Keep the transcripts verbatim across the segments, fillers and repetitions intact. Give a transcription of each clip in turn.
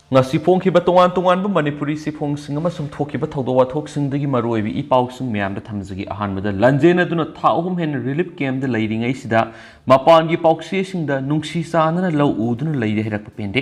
ꯉꯁꯤ ꯐꯣꯡꯈꯤꯕ ꯇꯣꯉꯥꯟ ꯇꯣꯉꯥꯟꯕ ꯃꯅꯤꯄꯨꯔꯤ ꯆꯦꯐꯣꯡꯁꯤꯡ ꯑꯃꯁꯨꯡ ꯊꯣꯛꯈꯤꯕ ꯊꯧꯗꯣꯛ ꯋꯥꯊꯣꯛꯁꯤꯡꯗꯒꯤ ꯃꯔꯨꯑꯣꯏꯕ ꯏ ꯄꯥꯎꯁꯤꯡ ꯃꯌꯥꯝꯗ ꯊꯝꯖꯒꯦ꯫ ꯑꯍꯥꯟꯕꯗ, ꯂꯥꯟꯖꯦꯟꯅꯗꯨꯅ ꯊꯥ ꯑꯍꯨꯝ ꯍꯦꯟꯅ ꯔꯤꯂꯤꯐ ꯀꯦꯝꯞꯇ ꯂꯩꯔꯤꯉꯩꯁꯤꯗ ꯃꯄꯥꯟꯒꯤ ꯄꯥꯎꯆꯦꯁꯤꯡꯗ ꯅꯨꯡꯁꯤ ꯆꯥꯟꯅꯅ ꯂꯧ ꯎꯗꯨꯅ ꯂꯩꯔꯦ ꯍꯥꯏꯔꯛꯄ ꯄꯦꯟꯗꯦ꯫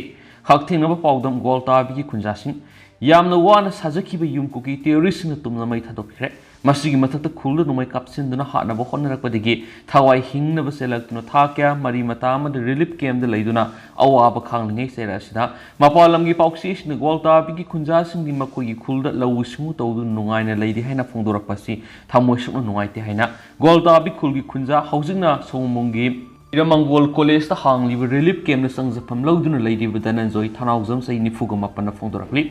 ꯍꯛꯊꯦꯡꯅꯕ ꯄꯥꯎꯗꯝ ꯒꯣꯜꯇꯥꯕꯤꯒꯤ ꯈꯨꯟꯖꯥꯁꯤꯡ꯫ ꯌꯥꯝꯅ ꯋꯥꯅ ꯁꯥꯖꯈꯤꯕ ꯌꯨꯝ ꯀꯨꯀꯤ ꯇꯦꯔꯣꯔꯤꯁꯁꯤꯡꯅ ꯇꯨꯝꯅ ꯃꯩ ꯊꯥꯗꯣꯛꯄꯤꯈ꯭ꯔꯦ꯫ ꯃꯁꯤꯒꯤ ꯃꯊꯛꯇ ꯈꯨꯜꯗ ꯅꯣꯡꯃꯩ ꯀꯥꯞꯁꯤꯟꯗꯨꯅ ꯍꯥꯠꯅꯕ ꯍꯣꯠꯅꯔꯛꯄꯗꯒꯤ ꯊꯋꯥꯏ ꯍꯤꯡꯅꯕ ꯆꯦꯜꯂꯛꯇꯨꯅ ꯊꯥ ꯀꯌꯥ ꯃꯔꯤ ꯃꯇꯥ ꯑꯃꯗ ꯔꯤꯂꯤꯐ ꯀꯦꯝꯞꯇ ꯂꯩꯗꯨꯅ ꯑꯋꯥꯕ ꯈꯥꯡꯂꯤꯉꯩ ꯆꯩꯔꯛ ꯑꯁꯤꯗ ꯃꯄꯥꯟ ꯂꯝꯒꯤ ꯄꯥꯎꯆꯦꯁꯤꯡꯅ ꯒꯣꯜꯇꯥꯕꯤꯒꯤ ꯈꯨꯟꯖꯥꯁꯤꯡꯗꯤ ꯃꯈꯣꯏꯒꯤ ꯈꯨꯜꯗ ꯂꯧꯎ ꯁꯤꯡꯎ ꯇꯧꯗꯨꯅ ꯅꯨꯡꯉꯥꯏꯅ ꯂꯩꯔꯤ ꯍꯥꯏꯅ ꯐꯣꯡꯗꯣꯔꯛꯄ ꯑꯁꯤ ꯊꯃꯣꯏ ꯁꯣꯛꯅ ꯅꯨꯡꯉꯥꯏꯇꯦ ꯍꯥꯏꯅ ꯒꯣꯜꯇꯥꯕꯤ ꯈꯨꯜꯒꯤ ꯈꯨꯟꯖꯥ, ꯍꯧꯖꯤꯛꯅ ꯁꯣꯃꯣꯡꯕꯣꯡꯒꯤ ꯏꯔꯝꯃꯪꯒꯣꯜ ꯀꯣꯂꯦꯖꯇ ꯍꯥꯡꯂꯤꯕ ꯔꯤꯂꯤꯐ ꯀꯦꯝꯞꯇ ꯆꯪꯖꯐꯝ ꯂꯧꯗꯨꯅ ꯂꯩꯔꯤꯕ ꯙꯅꯟꯖꯣꯏ ꯊꯅꯥꯎꯖꯝ, ꯆꯍꯤ ꯅꯤꯐꯨꯒ ꯃꯥꯄꯟꯅ ꯐꯣꯡꯗꯣꯔꯛꯂꯤ꯫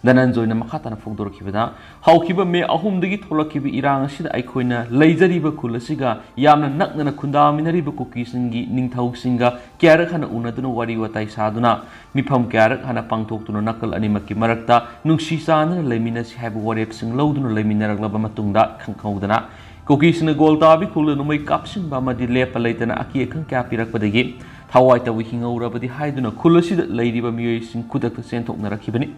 ꯙꯅꯟꯖꯣꯏꯅ ꯃꯈꯥ ꯇꯥꯅ ꯐꯣꯡꯗꯣꯔꯛꯈꯤꯕꯗ, ꯍꯧꯈꯤꯕ ꯃꯦ ꯑꯍꯨꯝꯗꯒꯤ ꯊꯣꯛꯂꯛꯈꯤꯕ ꯏꯔꯥꯡ ꯑꯁꯤꯗ ꯑꯩꯈꯣꯏꯅ ꯂꯩꯖꯔꯤꯕ ꯈꯨꯜ ꯑꯁꯤꯒ ꯌꯥꯝꯅ ꯅꯛꯅꯅ ꯈꯨꯟꯗꯥꯃꯤꯟꯅꯔꯤꯕ ꯀꯨꯀꯤꯁꯤꯡꯒꯤ ꯅꯤꯡꯊꯧꯁꯤꯡꯒ ꯀꯌꯥꯔꯛ ꯍꯟꯅ ꯎꯅꯗꯨꯅ ꯋꯥꯔꯤ ꯋꯥꯇꯥꯏ ꯁꯥꯗꯨꯅ ꯃꯤꯐꯝ ꯀꯌꯥꯔꯛ ꯍꯟꯅ ꯄꯥꯡꯊꯣꯛꯇꯨꯅ ꯅꯥꯀꯜ ꯑꯅꯤꯃꯛꯀꯤ ꯃꯔꯛꯇ ꯅꯨꯡꯁꯤ ꯆꯥꯟꯅꯅ ꯂꯩꯃꯤꯟꯅꯁꯤ ꯍꯥꯏꯕ ꯋꯥꯔꯦꯞꯁꯤꯡ ꯂꯧꯗꯨꯅ ꯂꯩꯃꯤꯟꯅꯔꯛꯂꯕ ꯃꯇꯨꯡꯗ, ꯈꯪꯍꯧꯗꯅ ꯀꯨꯀꯤꯁꯤꯡꯅ ꯒꯣꯜꯇꯥꯕꯤ ꯈꯨꯜꯗ ꯅꯣꯡꯃꯩ ꯀꯥꯞꯁꯤꯟꯕ ꯑꯃꯗꯤ ꯂꯦꯞꯄ ꯂꯩꯇꯅ ꯑꯀꯤ ꯑꯈꯪ ꯀꯌꯥ ꯄꯤꯔꯛꯄꯗꯒꯤ ꯊꯋꯥꯏ ꯇꯧꯕ ꯍꯤꯡꯍꯧꯔꯕꯗꯤ ꯍꯥꯏꯗꯨꯅ ꯈꯨꯜ ꯑꯁꯤꯗ ꯂꯩꯔꯤꯕ ꯃꯤꯑꯣꯏꯁꯤꯡ ꯈꯨꯗꯛꯇ ꯆꯦꯟꯊꯣꯛꯅꯔꯛꯈꯤꯕꯅꯤ꯫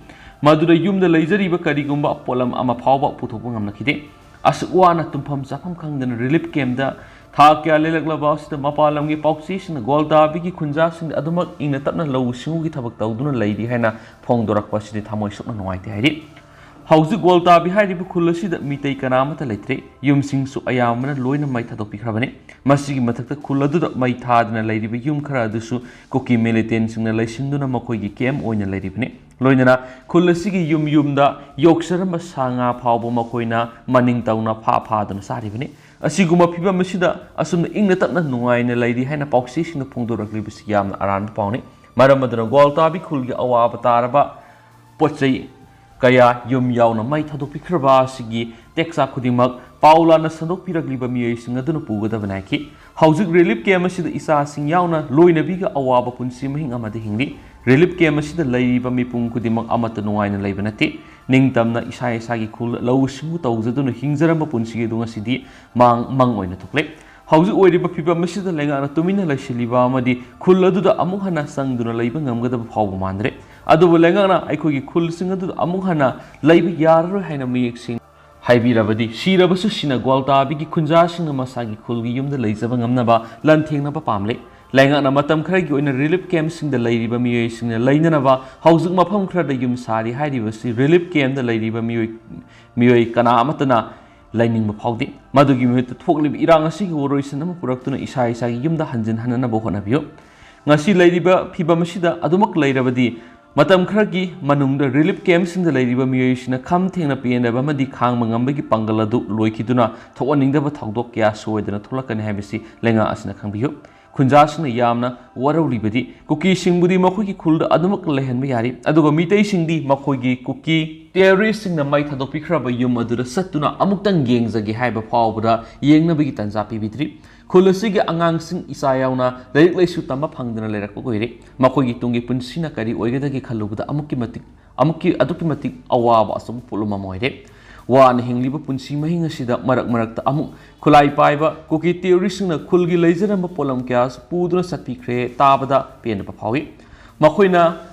ꯃꯗꯨꯗ ꯌꯨꯝꯗ ꯂꯩꯖꯔꯤꯕ ꯀꯔꯤꯒꯨꯝꯕ ꯄꯣꯠꯂꯝ ꯑꯃ ꯐꯥꯎꯕ ꯄꯨꯊꯣꯛꯄ ꯉꯝꯂꯛꯈꯤꯗꯦ꯫ ꯑꯁꯨꯛ ꯋꯥꯅ ꯇꯨꯝꯐꯝ ꯆꯥꯐꯝ ꯈꯪꯗꯅ ꯔꯤꯂꯤꯐ ꯀꯦꯝꯞꯇ ꯊꯥ ꯀꯌꯥ ꯂꯦꯜꯂꯛꯂꯕ ꯑꯁꯤꯗ ꯃꯄꯥꯟ ꯂꯝꯒꯤ ꯄꯥꯎꯆꯦꯁꯤꯡꯅ ꯒꯣꯜꯇꯥꯕꯤꯒꯤ ꯈꯨꯟꯖꯥꯁꯤꯡꯗ ꯑꯗꯨꯃꯛ ꯏꯪꯅ ꯇꯞꯅ ꯂꯧꯎ ꯁꯤꯡꯎꯒꯤ ꯊꯕꯛ ꯇꯧꯗꯨꯅ ꯂꯩꯔꯤ ꯍꯥꯏꯅ ꯐꯣꯡꯗꯣꯔꯛꯄ ꯑꯁꯤꯗꯤ ꯊꯃꯣꯏ ꯁꯣꯛꯅ ꯅꯨꯡꯉꯥꯏꯇꯦ ꯍꯥꯏꯔꯤ꯫ ꯍꯧꯖꯤꯛ ꯒꯣꯜꯇꯥꯕꯤ ꯍꯥꯏꯔꯤꯕ ꯈꯨꯜ ꯑꯁꯤꯗ ꯃꯤꯇꯩ ꯀꯅꯥ ꯑꯃꯠꯇ ꯂꯩꯇ꯭ꯔꯦ꯫ ꯌꯨꯝꯁꯤꯡꯁꯨ ꯑꯌꯥꯝꯕꯅ ꯂꯣꯏꯅ ꯃꯩ ꯊꯥꯗꯣꯛꯄꯤꯈ꯭ꯔꯕꯅꯤ꯫ ꯃꯁꯤꯒꯤ ꯃꯊꯛꯇ ꯈꯨꯜ ꯑꯗꯨꯗ ꯃꯩ ꯊꯥꯗꯅ ꯂꯩꯔꯤꯕ ꯌꯨꯝ ꯈꯔ ꯑꯗꯨꯁꯨ ꯀꯨꯀꯤ ꯃꯤꯂꯤꯇꯦꯟꯁꯤꯡꯅ ꯂꯩꯁꯤꯟꯗꯨꯅ ꯃꯈꯣꯏꯒꯤ ꯀꯦꯝꯞ ꯑꯣꯏꯅ ꯂꯩꯔꯤꯕꯅꯤ꯫ ꯂꯣꯏꯅꯅ ꯈꯨꯜ ꯑꯁꯤꯒꯤ ꯌꯨꯝ ꯌꯨꯝꯗ ꯌꯣꯛꯆꯔꯝꯕ ꯁꯥ ꯉꯥ ꯐꯥꯎꯕ ꯃꯈꯣꯏꯅ ꯃꯅꯤꯡ ꯇꯧꯅ ꯐꯥ ꯐꯥꯗꯨꯅ ꯆꯥꯔꯤꯕꯅꯤ꯫ ꯑꯁꯤꯒꯨꯝꯕ ꯐꯤꯚꯝ ꯑꯁꯤꯗ ꯑꯁꯨꯝꯅ ꯏꯪꯅ ꯇꯞꯅ ꯅꯨꯡꯉꯥꯏꯅ ꯂꯩꯔꯤ ꯍꯥꯏꯅ ꯄꯥꯎꯆꯦꯁꯤꯡꯅ ꯐꯣꯡꯗꯣꯔꯛꯂꯤꯕꯁꯤ ꯌꯥꯝꯅ ꯑꯔꯥꯟꯕ ꯄꯥꯎꯅꯤ꯫ ꯃꯔꯝ ꯑꯗꯨꯅ ꯒꯣꯜꯇꯥꯕꯤ ꯈꯨꯜꯒꯤ ꯑꯋꯥꯕ ꯇꯥꯔꯕ ꯄꯣꯠ ꯆꯩ ꯀꯌꯥ, ꯌꯨꯝ ꯌꯥꯎꯅ ꯃꯩ ꯊꯥꯗꯣꯛꯄꯤꯈ꯭ꯔꯕ ꯑꯁꯤꯒꯤ ꯇꯦꯛꯆꯥꯛ ꯈꯨꯗꯤꯡꯃꯛ ꯄꯥꯎ ꯂꯥꯟꯅ ꯁꯟꯗꯣꯛꯄꯤꯔꯛꯂꯤꯕ ꯃꯤꯑꯣꯏꯁꯤꯡ ꯑꯗꯨꯅ ꯄꯨꯒꯗꯕꯅꯤ ꯍꯥꯏꯈꯤ꯫ ꯍꯧꯖꯤꯛ ꯔꯤꯂꯤꯐ ꯀꯦꯝꯞ ꯑꯁꯤꯗ ꯏꯆꯥꯁꯤꯡ ꯌꯥꯎꯅ ꯂꯣꯏꯅꯕꯤꯒ ꯑꯋꯥꯕ ꯄꯨꯟꯁꯤ ꯃꯍꯤꯡ ꯑꯃꯗ ꯍꯤꯡꯂꯤ꯫ ꯔꯤꯂꯤꯐ ꯀꯦꯝꯞ ꯑꯁꯤꯗ ꯂꯩꯔꯤꯕ ꯃꯤꯄꯨꯝ ꯈꯨꯗꯤꯡꯃꯛ ꯑꯃꯠꯇ ꯅꯨꯡꯉꯥꯏꯅ ꯂꯩꯕ ꯅꯠꯇꯦ꯫ ꯅꯤꯡꯇꯝꯅ ꯏꯁꯥ ꯏꯁꯥꯒꯤ ꯈꯨꯜ ꯂꯧꯎ ꯁꯤꯡꯎ ꯇꯧꯖꯗꯨꯅ ꯍꯤꯡꯖꯔꯝꯕ ꯄꯨꯟꯁꯤ ꯑꯗꯨ ꯉꯁꯤꯗꯤ ꯃꯥꯡ ꯃꯪ ꯑꯣꯏꯅ ꯊꯣꯛꯂꯦ꯫ ꯍꯧꯖꯤꯛ ꯑꯣꯏꯔꯤꯕ ꯐꯤꯕꯝ ꯑꯁꯤꯗ ꯂꯩꯉꯥꯛꯅ ꯇꯨꯃꯤꯟꯅ ꯂꯩꯁꯤꯜꯂꯤꯕ ꯑꯃꯗꯤ ꯈꯨꯜ ꯑꯗꯨꯗ ꯑꯃꯨꯛ ꯍꯟꯅ ꯆꯪꯗꯨꯅ ꯂꯩꯕ ꯉꯝꯒꯗꯕ ꯐꯥꯎꯕ ꯃꯥꯟꯗ꯭ꯔꯦ꯫ ꯑꯗꯨꯕꯨ ꯂꯩꯉꯥꯛꯅ ꯑꯩꯈꯣꯏꯒꯤ ꯈꯨꯜꯁꯤꯡ ꯑꯗꯨꯗ ꯑꯃꯨꯛ ꯍꯟꯅ ꯂꯩꯕ ꯌꯥꯔꯔꯣꯏ ꯍꯥꯏꯅ ꯃꯌꯦꯛ ꯁꯦꯡꯅ ꯍꯥꯏꯕꯤꯔꯕꯗꯤ, ꯁꯤꯔꯕꯁꯨ ꯁꯤꯅ ꯒ꯭ꯋꯥꯜꯇꯥꯕꯤꯒꯤ ꯈꯨꯟꯖꯥꯁꯤꯡꯅ ꯃꯁꯥꯒꯤ ꯈꯨꯜꯒꯤ ꯌꯨꯝꯗ ꯂꯩꯖꯕ ꯉꯝꯅꯕ ꯂꯥꯟꯊꯦꯡꯅꯕ ꯄꯥꯝꯂꯦ꯫ ꯂꯩꯉꯥꯛꯅ ꯃꯇꯝ ꯈꯔꯒꯤ ꯑꯣꯏꯅ ꯔꯤꯂꯤꯐ ꯀꯦꯝꯞꯁꯤꯡꯗ ꯂꯩꯔꯤꯕ ꯃꯤꯑꯣꯏꯁꯤꯡꯅ ꯂꯩꯅꯅꯕ ꯍꯧꯖꯤꯛ ꯃꯐꯝ ꯈꯔꯗ ꯌꯨꯝ ꯁꯥꯔꯤ ꯍꯥꯏꯔꯤꯕꯁꯤ ꯔꯤꯂꯤꯐ ꯀꯦꯝꯞꯇ ꯂꯩꯔꯤꯕ ꯃꯤꯑꯣꯏ, ꯃꯤꯑꯣꯏ ꯀꯅꯥ ꯑꯃꯠꯇꯅ ꯂꯩꯅꯤꯡꯕ ꯐꯥꯎꯗꯦ꯫ ꯃꯗꯨꯒꯤ ꯃꯍꯨꯠꯇ ꯊꯣꯛꯂꯤꯕ ꯏꯔꯥꯡ ꯑꯁꯤꯒꯤ ꯋꯥꯔꯣꯏꯁꯤꯟ ꯑꯃ ꯄꯨꯔꯛꯇꯨꯅ ꯏꯁꯥ ꯏꯁꯥꯒꯤ ꯌꯨꯝꯗ ꯍꯟꯖꯤꯟ ꯍꯟꯅꯅꯕ ꯍꯣꯠꯅꯕꯤꯌꯨ꯫ ꯉꯁꯤ ꯂꯩꯔꯤꯕ ꯐꯤꯚꯝ ꯑꯁꯤꯗ ꯑꯗꯨꯃꯛ ꯂꯩꯔꯕꯗꯤ, ꯃꯇꯝ ꯈꯔꯒꯤ ꯃꯅꯨꯡꯗ ꯔꯤꯂꯤꯐ ꯀꯦꯝꯞꯁꯤꯡꯗ ꯂꯩꯔꯤꯕ ꯃꯤꯑꯣꯏꯁꯤꯡꯅ ꯈꯝ ꯊꯦꯡꯅ ꯄꯦꯟꯗꯕ ꯑꯃꯗꯤ ꯈꯥꯡꯕ ꯉꯝꯕꯒꯤ ꯄꯥꯡꯒꯜ ꯑꯗꯨ ꯂꯣꯏꯈꯤꯗꯨꯅ ꯊꯣꯛꯍꯟꯅꯤꯡꯗꯕ ꯊꯧꯗꯣꯛ ꯀꯌꯥ ꯁꯣꯏꯗꯅ ꯊꯣꯛꯂꯛꯀꯅꯤ ꯍꯥꯏꯕꯁꯤ ꯂꯩꯉꯥꯛ ꯑꯁꯤꯅ ꯈꯪꯕꯤꯌꯨ꯫ ꯈꯨꯟꯖꯥꯁꯤꯡꯅ ꯌꯥꯝꯅ ꯋꯥꯔꯧꯔꯤꯕꯗꯤ ꯀꯨꯀꯤꯁꯤꯡꯕꯨꯗꯤ ꯃꯈꯣꯏꯒꯤ ꯈꯨꯜꯗ ꯑꯗꯨꯃꯛ ꯂꯩꯍꯟꯕ ꯌꯥꯔꯤ, ꯑꯗꯨꯒ ꯃꯤꯇꯩꯁꯤꯡꯗꯤ ꯃꯈꯣꯏꯒꯤ ꯀꯨꯀꯤ ꯇꯦꯔꯣꯔꯤꯁꯁꯤꯡꯅ ꯃꯩ ꯊꯥꯗꯣꯛꯄꯤꯈ꯭ꯔꯕ ꯌꯨꯝ ꯑꯗꯨꯗ ꯆꯠꯇꯨꯅ ꯑꯃꯨꯛꯇꯪ ꯌꯦꯡꯖꯒꯦ ꯍꯥꯏꯕ ꯐꯥꯎꯕꯗ ꯌꯦꯡꯅꯕꯒꯤ ꯇꯥꯟꯖꯥ ꯄꯤꯕꯤꯗ꯭ꯔꯤ꯫ ꯈꯨꯜ ꯑꯁꯤꯒꯤ ꯑꯉꯥꯡꯁꯤꯡ ꯏꯆꯥ ꯌꯥꯎꯅ ꯂꯥꯏꯔꯤꯛ ꯂꯥꯏꯁꯨ ꯇꯝꯕ ꯐꯪꯗꯅ ꯂꯩꯔꯛꯄ ꯀꯨꯏꯔꯦ꯫ ꯃꯈꯣꯏꯒꯤ ꯇꯨꯡꯒꯤ ꯄꯨꯟꯁꯤꯅ ꯀꯔꯤ ꯑꯣꯏꯒꯗꯒꯦ ꯈꯜꯂꯨꯕꯗ ꯑꯃꯨꯛꯀꯤ ꯃꯇꯤꯛ, ꯑꯃꯨꯛꯀꯤ, ꯑꯗꯨꯛꯀꯤ ꯃꯇꯤꯛ ꯑꯋꯥꯕ ꯑꯆꯧꯕ ꯄꯣꯠꯂꯨꯝ ꯑꯃ ꯑꯣꯏꯔꯦ꯫ ꯋꯥꯅ ꯍꯤꯡꯂꯤꯕ ꯄꯨꯟꯁꯤ ꯃꯍꯤꯡ ꯑꯁꯤꯗ ꯃꯔꯛ ꯃꯔꯛꯇ ꯑꯃꯨꯛ ꯈꯨꯠꯂꯥꯏ ꯄꯥꯏꯕ ꯀꯨꯀꯤ ꯇꯦꯔꯣꯔꯤꯁꯁꯤꯡꯅ ꯈꯨꯜꯒꯤ ꯂꯩꯖꯔꯝꯕ ꯄꯣꯠꯂꯝ ꯀꯌꯥꯁꯨ ꯄꯨꯗꯨꯅ ꯆꯠꯄꯤꯈ꯭ꯔꯦ ꯇꯥꯕꯗ ꯄꯦꯟꯗꯕ ꯐꯥꯎꯏ꯫ ꯃꯈꯣꯏꯅ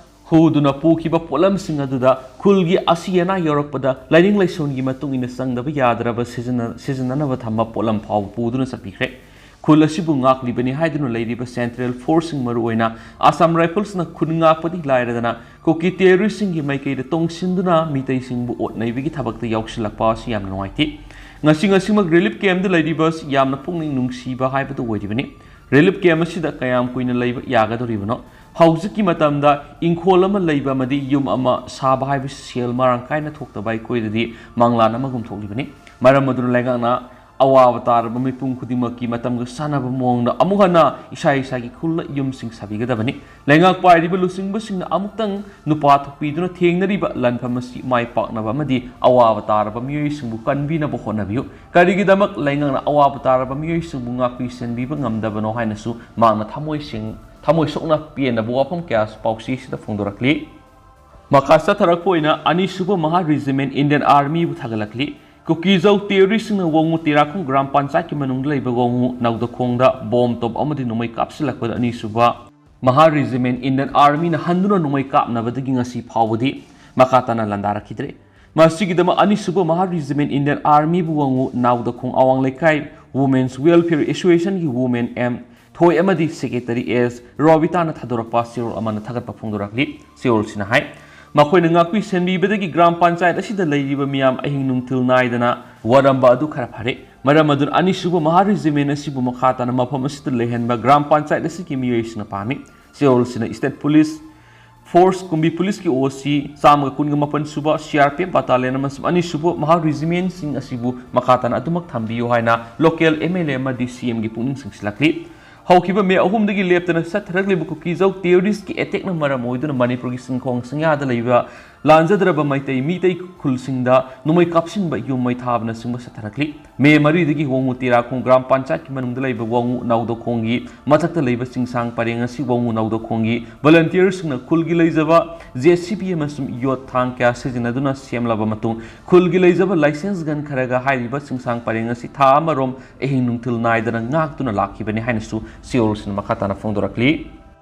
ꯍꯨꯗꯨꯅ ꯄꯨꯈꯤꯕ ꯄꯣꯠꯂꯝꯁꯤꯡ ꯑꯗꯨꯗ ꯈꯨꯜꯒꯤ ꯑꯁꯤ ꯑꯅꯥ ꯌꯧꯔꯛꯄꯗ ꯂꯥꯏꯅꯤꯡ ꯂꯥꯏꯁꯣꯟꯒꯤ ꯃꯇꯨꯡ ꯏꯟꯅ ꯆꯪꯗꯕ ꯌꯥꯗ꯭ꯔꯕ ꯁꯤꯖꯤꯟꯅ-, ꯁꯤꯖꯤꯟꯅꯅꯕ ꯊꯝꯕ ꯄꯣꯠꯂꯝ ꯐꯥꯎꯕ ꯄꯨꯗꯨꯅ ꯆꯠꯄꯤꯈ꯭ꯔꯦ꯫ ꯈꯨꯜ ꯑꯁꯤꯕꯨ ꯉꯥꯛꯂꯤꯕꯅꯤ ꯍꯥꯏꯗꯨꯅ ꯂꯩꯔꯤꯕ ꯁꯦꯟꯇ꯭ꯔꯦꯜ ꯐꯣꯔꯁꯁꯤꯡ, ꯃꯔꯨꯑꯣꯏꯅ ꯑꯁꯥꯝ ꯔꯥꯏꯐꯜꯁꯅ ꯈꯨꯟ ꯉꯥꯛꯄꯗꯤ ꯂꯥꯏꯔꯗꯅ, ꯀꯨꯀꯤ ꯇꯦꯔꯣꯔꯤꯁꯁꯤꯡꯒꯤ ꯃꯥꯏꯀꯩꯗ ꯇꯣꯡꯁꯤꯟꯗꯨꯅ ꯃꯤꯇꯩꯁꯤꯡꯕꯨ ꯑꯣꯠ ꯅꯩꯕꯒꯤ ꯊꯕꯛꯇ ꯌꯥꯎꯁꯤꯜꯂꯛꯄ ꯑꯁꯤ ꯌꯥꯝꯅ ꯅꯨꯡꯉꯥꯏꯇꯦ꯫ ꯉꯁꯤ ꯉꯁꯤꯃꯛ ꯔꯤꯂꯤꯐ ꯀꯦꯝꯞꯇ ꯂꯩꯔꯤꯕ ꯑꯁꯤ ꯌꯥꯝꯅ ꯄꯨꯛꯅꯤꯡ ꯅꯨꯡꯁꯤꯕ ꯍꯥꯏꯕꯗꯨ ꯑꯣꯏꯔꯤꯕꯅꯤ꯫ ꯔꯤꯂꯤꯐ ꯀꯦꯝꯞ ꯑꯁꯤꯗ ꯀꯌꯥꯝ ꯀꯨꯏꯅ ꯂꯩꯕ ꯌꯥꯒꯗꯧꯔꯤꯕꯅꯣ? ꯍꯧꯖꯤꯛꯀꯤ ꯃꯇꯝꯗ ꯏꯪꯈꯣꯜ ꯑꯃ ꯂꯩꯕ ꯑꯃꯗꯤ ꯌꯨꯝ ꯑꯃ ꯁꯥꯕ ꯍꯥꯏꯕꯁꯤ ꯁꯦꯜ ꯃꯔꯥꯡ ꯀꯥꯏꯅ ꯊꯣꯛꯇꯕ ꯑꯩꯈꯣꯏꯗꯗꯤ ꯃꯪꯂꯥꯟ ꯑꯃꯒꯨꯝ ꯊꯣꯛꯂꯤꯕꯅꯤ꯫ ꯃꯔꯝ ꯑꯗꯨꯅ ꯂꯩꯉꯥꯛꯅ ꯑꯋꯥꯕ ꯇꯥꯔꯕ ꯃꯤꯄꯨꯝ ꯈꯨꯗꯤꯡꯃꯛꯀꯤ ꯃꯇꯝꯒ ꯆꯥꯟꯅꯕ ꯃꯑꯣꯡꯗ ꯑꯃꯨꯛ ꯍꯟꯅ ꯏꯁꯥ ꯏꯁꯥꯒꯤ ꯈꯨꯜꯗ ꯌꯨꯝꯁꯤꯡ ꯁꯥꯕꯤꯒꯗꯕꯅꯤ꯫ ꯂꯩꯉꯥꯛ ꯄꯥꯏꯔꯤꯕ ꯂꯨꯆꯤꯡꯕꯁꯤꯡꯅ ꯑꯃꯨꯛꯇꯪ ꯅꯨꯄꯥ ꯊꯣꯛꯄꯤꯗꯨꯅ ꯊꯦꯡꯅꯔꯤꯕ ꯂꯥꯟꯐꯝ ꯑꯁꯤ ꯃꯥꯏ ꯄꯥꯛꯅꯕ ꯑꯃꯗꯤ ꯑꯋꯥꯕ ꯇꯥꯔꯕ ꯃꯤꯑꯣꯏꯁꯤꯡꯕꯨ ꯀꯟꯕꯤꯅꯕ ꯍꯣꯠꯅꯕꯤꯌꯨ꯫ ꯀꯔꯤꯒꯤꯗꯃꯛ ꯂꯩꯉꯥꯛꯅ ꯑꯋꯥꯕ ꯇꯥꯔꯕ ꯃꯤꯑꯣꯏꯁꯤꯡꯕꯨ ꯉꯥꯛꯄꯤ ꯁꯦꯟꯕꯤꯕ ꯉꯝꯗꯕꯅꯣ ꯍꯥꯏꯅꯁꯨ ꯃꯍꯥꯛꯅ ꯊꯃꯣꯏ ꯁꯦꯡ-, ꯊꯃꯣꯏ ꯁꯣꯛꯅ ꯄꯦꯟꯗꯕ ꯋꯥꯐꯝ ꯀꯌꯥꯁꯨ ꯄꯥꯎꯆꯦꯁꯤꯗ ꯐꯣꯡꯗꯣꯔꯛꯂꯤ꯫ ꯃꯈꯥ ꯆꯠꯊꯔꯛꯄ ꯑꯣꯏꯅ ꯑꯅꯤꯁꯨꯕ ꯃꯍꯥ ꯔꯤꯖꯤꯃꯦꯟ ꯏꯟꯗꯤꯌꯟ ꯑꯥꯔꯃꯤꯕꯨ ꯊꯥꯒꯠꯂꯛꯂꯤ꯫ ꯀꯨꯀꯤꯖꯧ ꯇꯦꯔꯣꯔꯤꯁꯁꯤꯡꯅ ꯋꯥꯉꯨ ꯇꯦꯔꯥꯈꯣꯡ ꯒ꯭ꯔꯥꯝ ꯄꯟꯆꯥꯌꯠꯀꯤ ꯃꯅꯨꯡꯗ ꯂꯩꯕ ꯋꯥꯉꯨ ꯅꯧꯗꯈꯣꯡꯗ ꯕꯣꯝ ꯇꯣꯞ ꯑꯃꯗꯤ ꯅꯣꯡꯃꯩ ꯀꯥꯞꯁꯤꯜꯂꯛꯄꯗ ꯑꯅꯤꯁꯨꯕ ꯃꯍꯥ ꯔꯤꯖꯤꯃꯦꯟ ꯏꯟꯗꯤꯌꯟ ꯑꯥꯔꯃꯤꯅ ꯍꯟꯗꯨꯅ ꯅꯣꯡꯃꯩ ꯀꯥꯞꯅꯕꯗꯒꯤ ꯉꯁꯤ ꯐꯥꯎꯕꯗꯤ ꯃꯈꯥ ꯇꯥꯅ ꯂꯥꯟꯗꯥꯔꯛꯈꯤꯗ꯭ꯔꯦ꯫ ꯃꯁꯤꯒꯤꯗꯃꯛ ꯑꯅꯤꯁꯨꯕ ꯃꯍꯥ ꯔꯤꯖꯤꯃꯦꯟ ꯏꯟꯗꯤꯌꯟ ꯑꯥꯔꯃꯤꯕꯨ ꯋꯥꯉꯨ ꯅꯥꯎꯗꯈꯣꯡ ꯑꯋꯥꯡ ꯂꯩꯀꯥꯏ Women's Welfare Associationꯒꯤ Women M ꯊꯣꯏ ꯑꯃꯗꯤ Secretary S ꯔꯣꯕꯤꯇꯥꯅ ꯊꯥꯗꯣꯔꯛꯄ ꯆꯦꯔꯣꯜ ꯑꯃꯅ ꯊꯥꯒꯠꯄ ꯐꯣꯡꯗꯣꯔꯛꯂꯤ꯫ ꯆꯦꯔꯣꯜꯁꯤꯅ ꯍꯥꯏ, ꯃꯈꯣꯏꯅ ꯉꯥꯛꯄꯤ ꯁꯦꯟꯕꯤꯕꯗꯒꯤ ꯒ꯭ꯔꯥꯝ ꯄꯟꯆꯥꯌꯠ ꯑꯁꯤꯗ ꯂꯩꯔꯤꯕ ꯃꯤꯌꯥꯝ ꯑꯍꯤꯡ ꯅꯨꯡꯊꯤꯜ ꯅꯥꯏꯗꯅ ꯋꯥꯔꯝꯕ ꯑꯗꯨ ꯈꯔ ꯐꯔꯦ꯫ ꯃꯔꯝ ꯑꯗꯨꯅ ꯑꯅꯤꯁꯨꯕ ꯃꯍꯥ ꯔꯤꯖꯤꯃꯦꯟ ꯑꯁꯤꯕꯨ ꯃꯈꯥ ꯇꯥꯅ ꯃꯐꯝ ꯑꯁꯤꯗ ꯂꯩꯍꯟꯕ ꯒ꯭ꯔꯥꯝ ꯄꯟꯆꯥꯌꯠ ꯑꯁꯤꯒꯤ ꯃꯤꯑꯣꯏꯁꯤꯡꯅ ꯄꯥꯝꯃꯤ꯫ ꯆꯦꯔꯣꯜꯁꯤꯅ State Police Force ꯀꯨꯝꯕꯤ ꯄꯨꯂꯤꯁꯀꯤ OC ꯆꯥꯝꯃꯒ ꯀꯨꯟꯒ ꯃꯥꯄꯟ ꯁꯨꯕ CRPF battalion ꯑꯃꯁꯨꯡ ꯑꯅꯤꯁꯨꯕ ꯃꯍꯥ ꯔꯤꯖꯤꯃꯦꯟꯁꯤꯡ ꯑꯁꯤꯕꯨ ꯃꯈꯥ ꯇꯥꯅ ꯑꯗꯨꯃꯛ ꯊꯝꯕꯤꯌꯨ ꯍꯥꯏꯅ local MLA ꯑꯃꯗꯤ CMꯒꯤ ꯄꯨꯛꯅꯤꯡ ꯆꯤꯡꯁꯤꯜꯂꯛꯂꯤ꯫ ꯍꯧꯈꯤꯕ ꯃꯦ ꯑꯍꯨꯝꯗꯒꯤ ꯂꯦꯞꯇꯅ ꯆꯠꯊꯔꯛꯂꯤꯕ ꯀꯨꯀꯤꯖꯧ terroristꯀꯤ attackꯅ ꯃꯔꯝ ꯑꯣꯏꯗꯨꯅ ꯃꯅꯤꯄꯨꯔꯒꯤ ꯆꯤꯡꯈꯣꯡ ꯆꯤꯡꯌꯥꯗ ꯂꯩꯕ ꯂꯥꯟꯖꯗ꯭ꯔꯕ ꯃꯩꯇꯩ ꯃꯤꯇꯩ ꯈꯨꯜꯁꯤꯡꯗ ꯅꯣꯡꯃꯩ ꯀꯥꯞꯁꯤꯟꯕ, ꯌꯨꯝ ꯃꯩ ꯊꯥꯕꯅꯆꯤꯡꯕ ꯆꯠꯊꯔꯛꯂꯤ꯫ ꯃꯦ ꯃꯔꯤꯗꯒꯤ ꯋꯥꯉꯨ ꯇꯦꯔꯥꯈꯣꯡ ꯒ꯭ꯔꯥꯝ ꯄꯟꯆꯥꯌꯠꯀꯤ ꯃꯅꯨꯡꯗ ꯂꯩꯕ ꯋꯥꯉꯨ ꯅꯥꯎꯗꯈꯣꯡꯒꯤ ꯃꯊꯛꯇ ꯂꯩꯕ ꯆꯤꯡꯁꯥꯡ ꯄꯔꯦꯡ ꯑꯁꯤ ꯋꯥꯉꯨ ꯅꯥꯎꯗꯈꯣꯡꯒꯤ volunteerꯁꯤꯡꯅ ꯈꯨꯜꯒꯤ ꯂꯩꯖꯕ JCB ꯑꯃꯁꯨꯡ ꯌꯣꯠ ꯊꯥꯡ ꯀꯌꯥ ꯁꯤꯖꯤꯟꯅꯗꯨꯅ ꯁꯦꯝꯂꯕ ꯃꯇꯨꯡ, ꯈꯨꯜꯒꯤ ꯂꯩꯖꯕ licence gun ꯈꯔꯒ ꯍꯥꯏꯔꯤꯕ ꯆꯤꯡꯁꯥꯡ ꯄꯔꯦꯡ ꯑꯁꯤ ꯊꯥ ꯑꯃꯔꯣꯝ ꯑꯍꯤꯡ ꯅꯨꯡꯊꯤꯜ ꯅꯥꯏꯗꯅ ꯉꯥꯛꯇꯨꯅ ꯂꯥꯛꯈꯤꯕꯅꯤ ꯍꯥꯏꯅꯁꯨ ꯆꯦꯔꯣꯜꯁꯤꯅ ꯃꯈꯥ ꯇꯥꯅ ꯐꯣꯡꯗꯣꯔꯛꯂꯤ꯫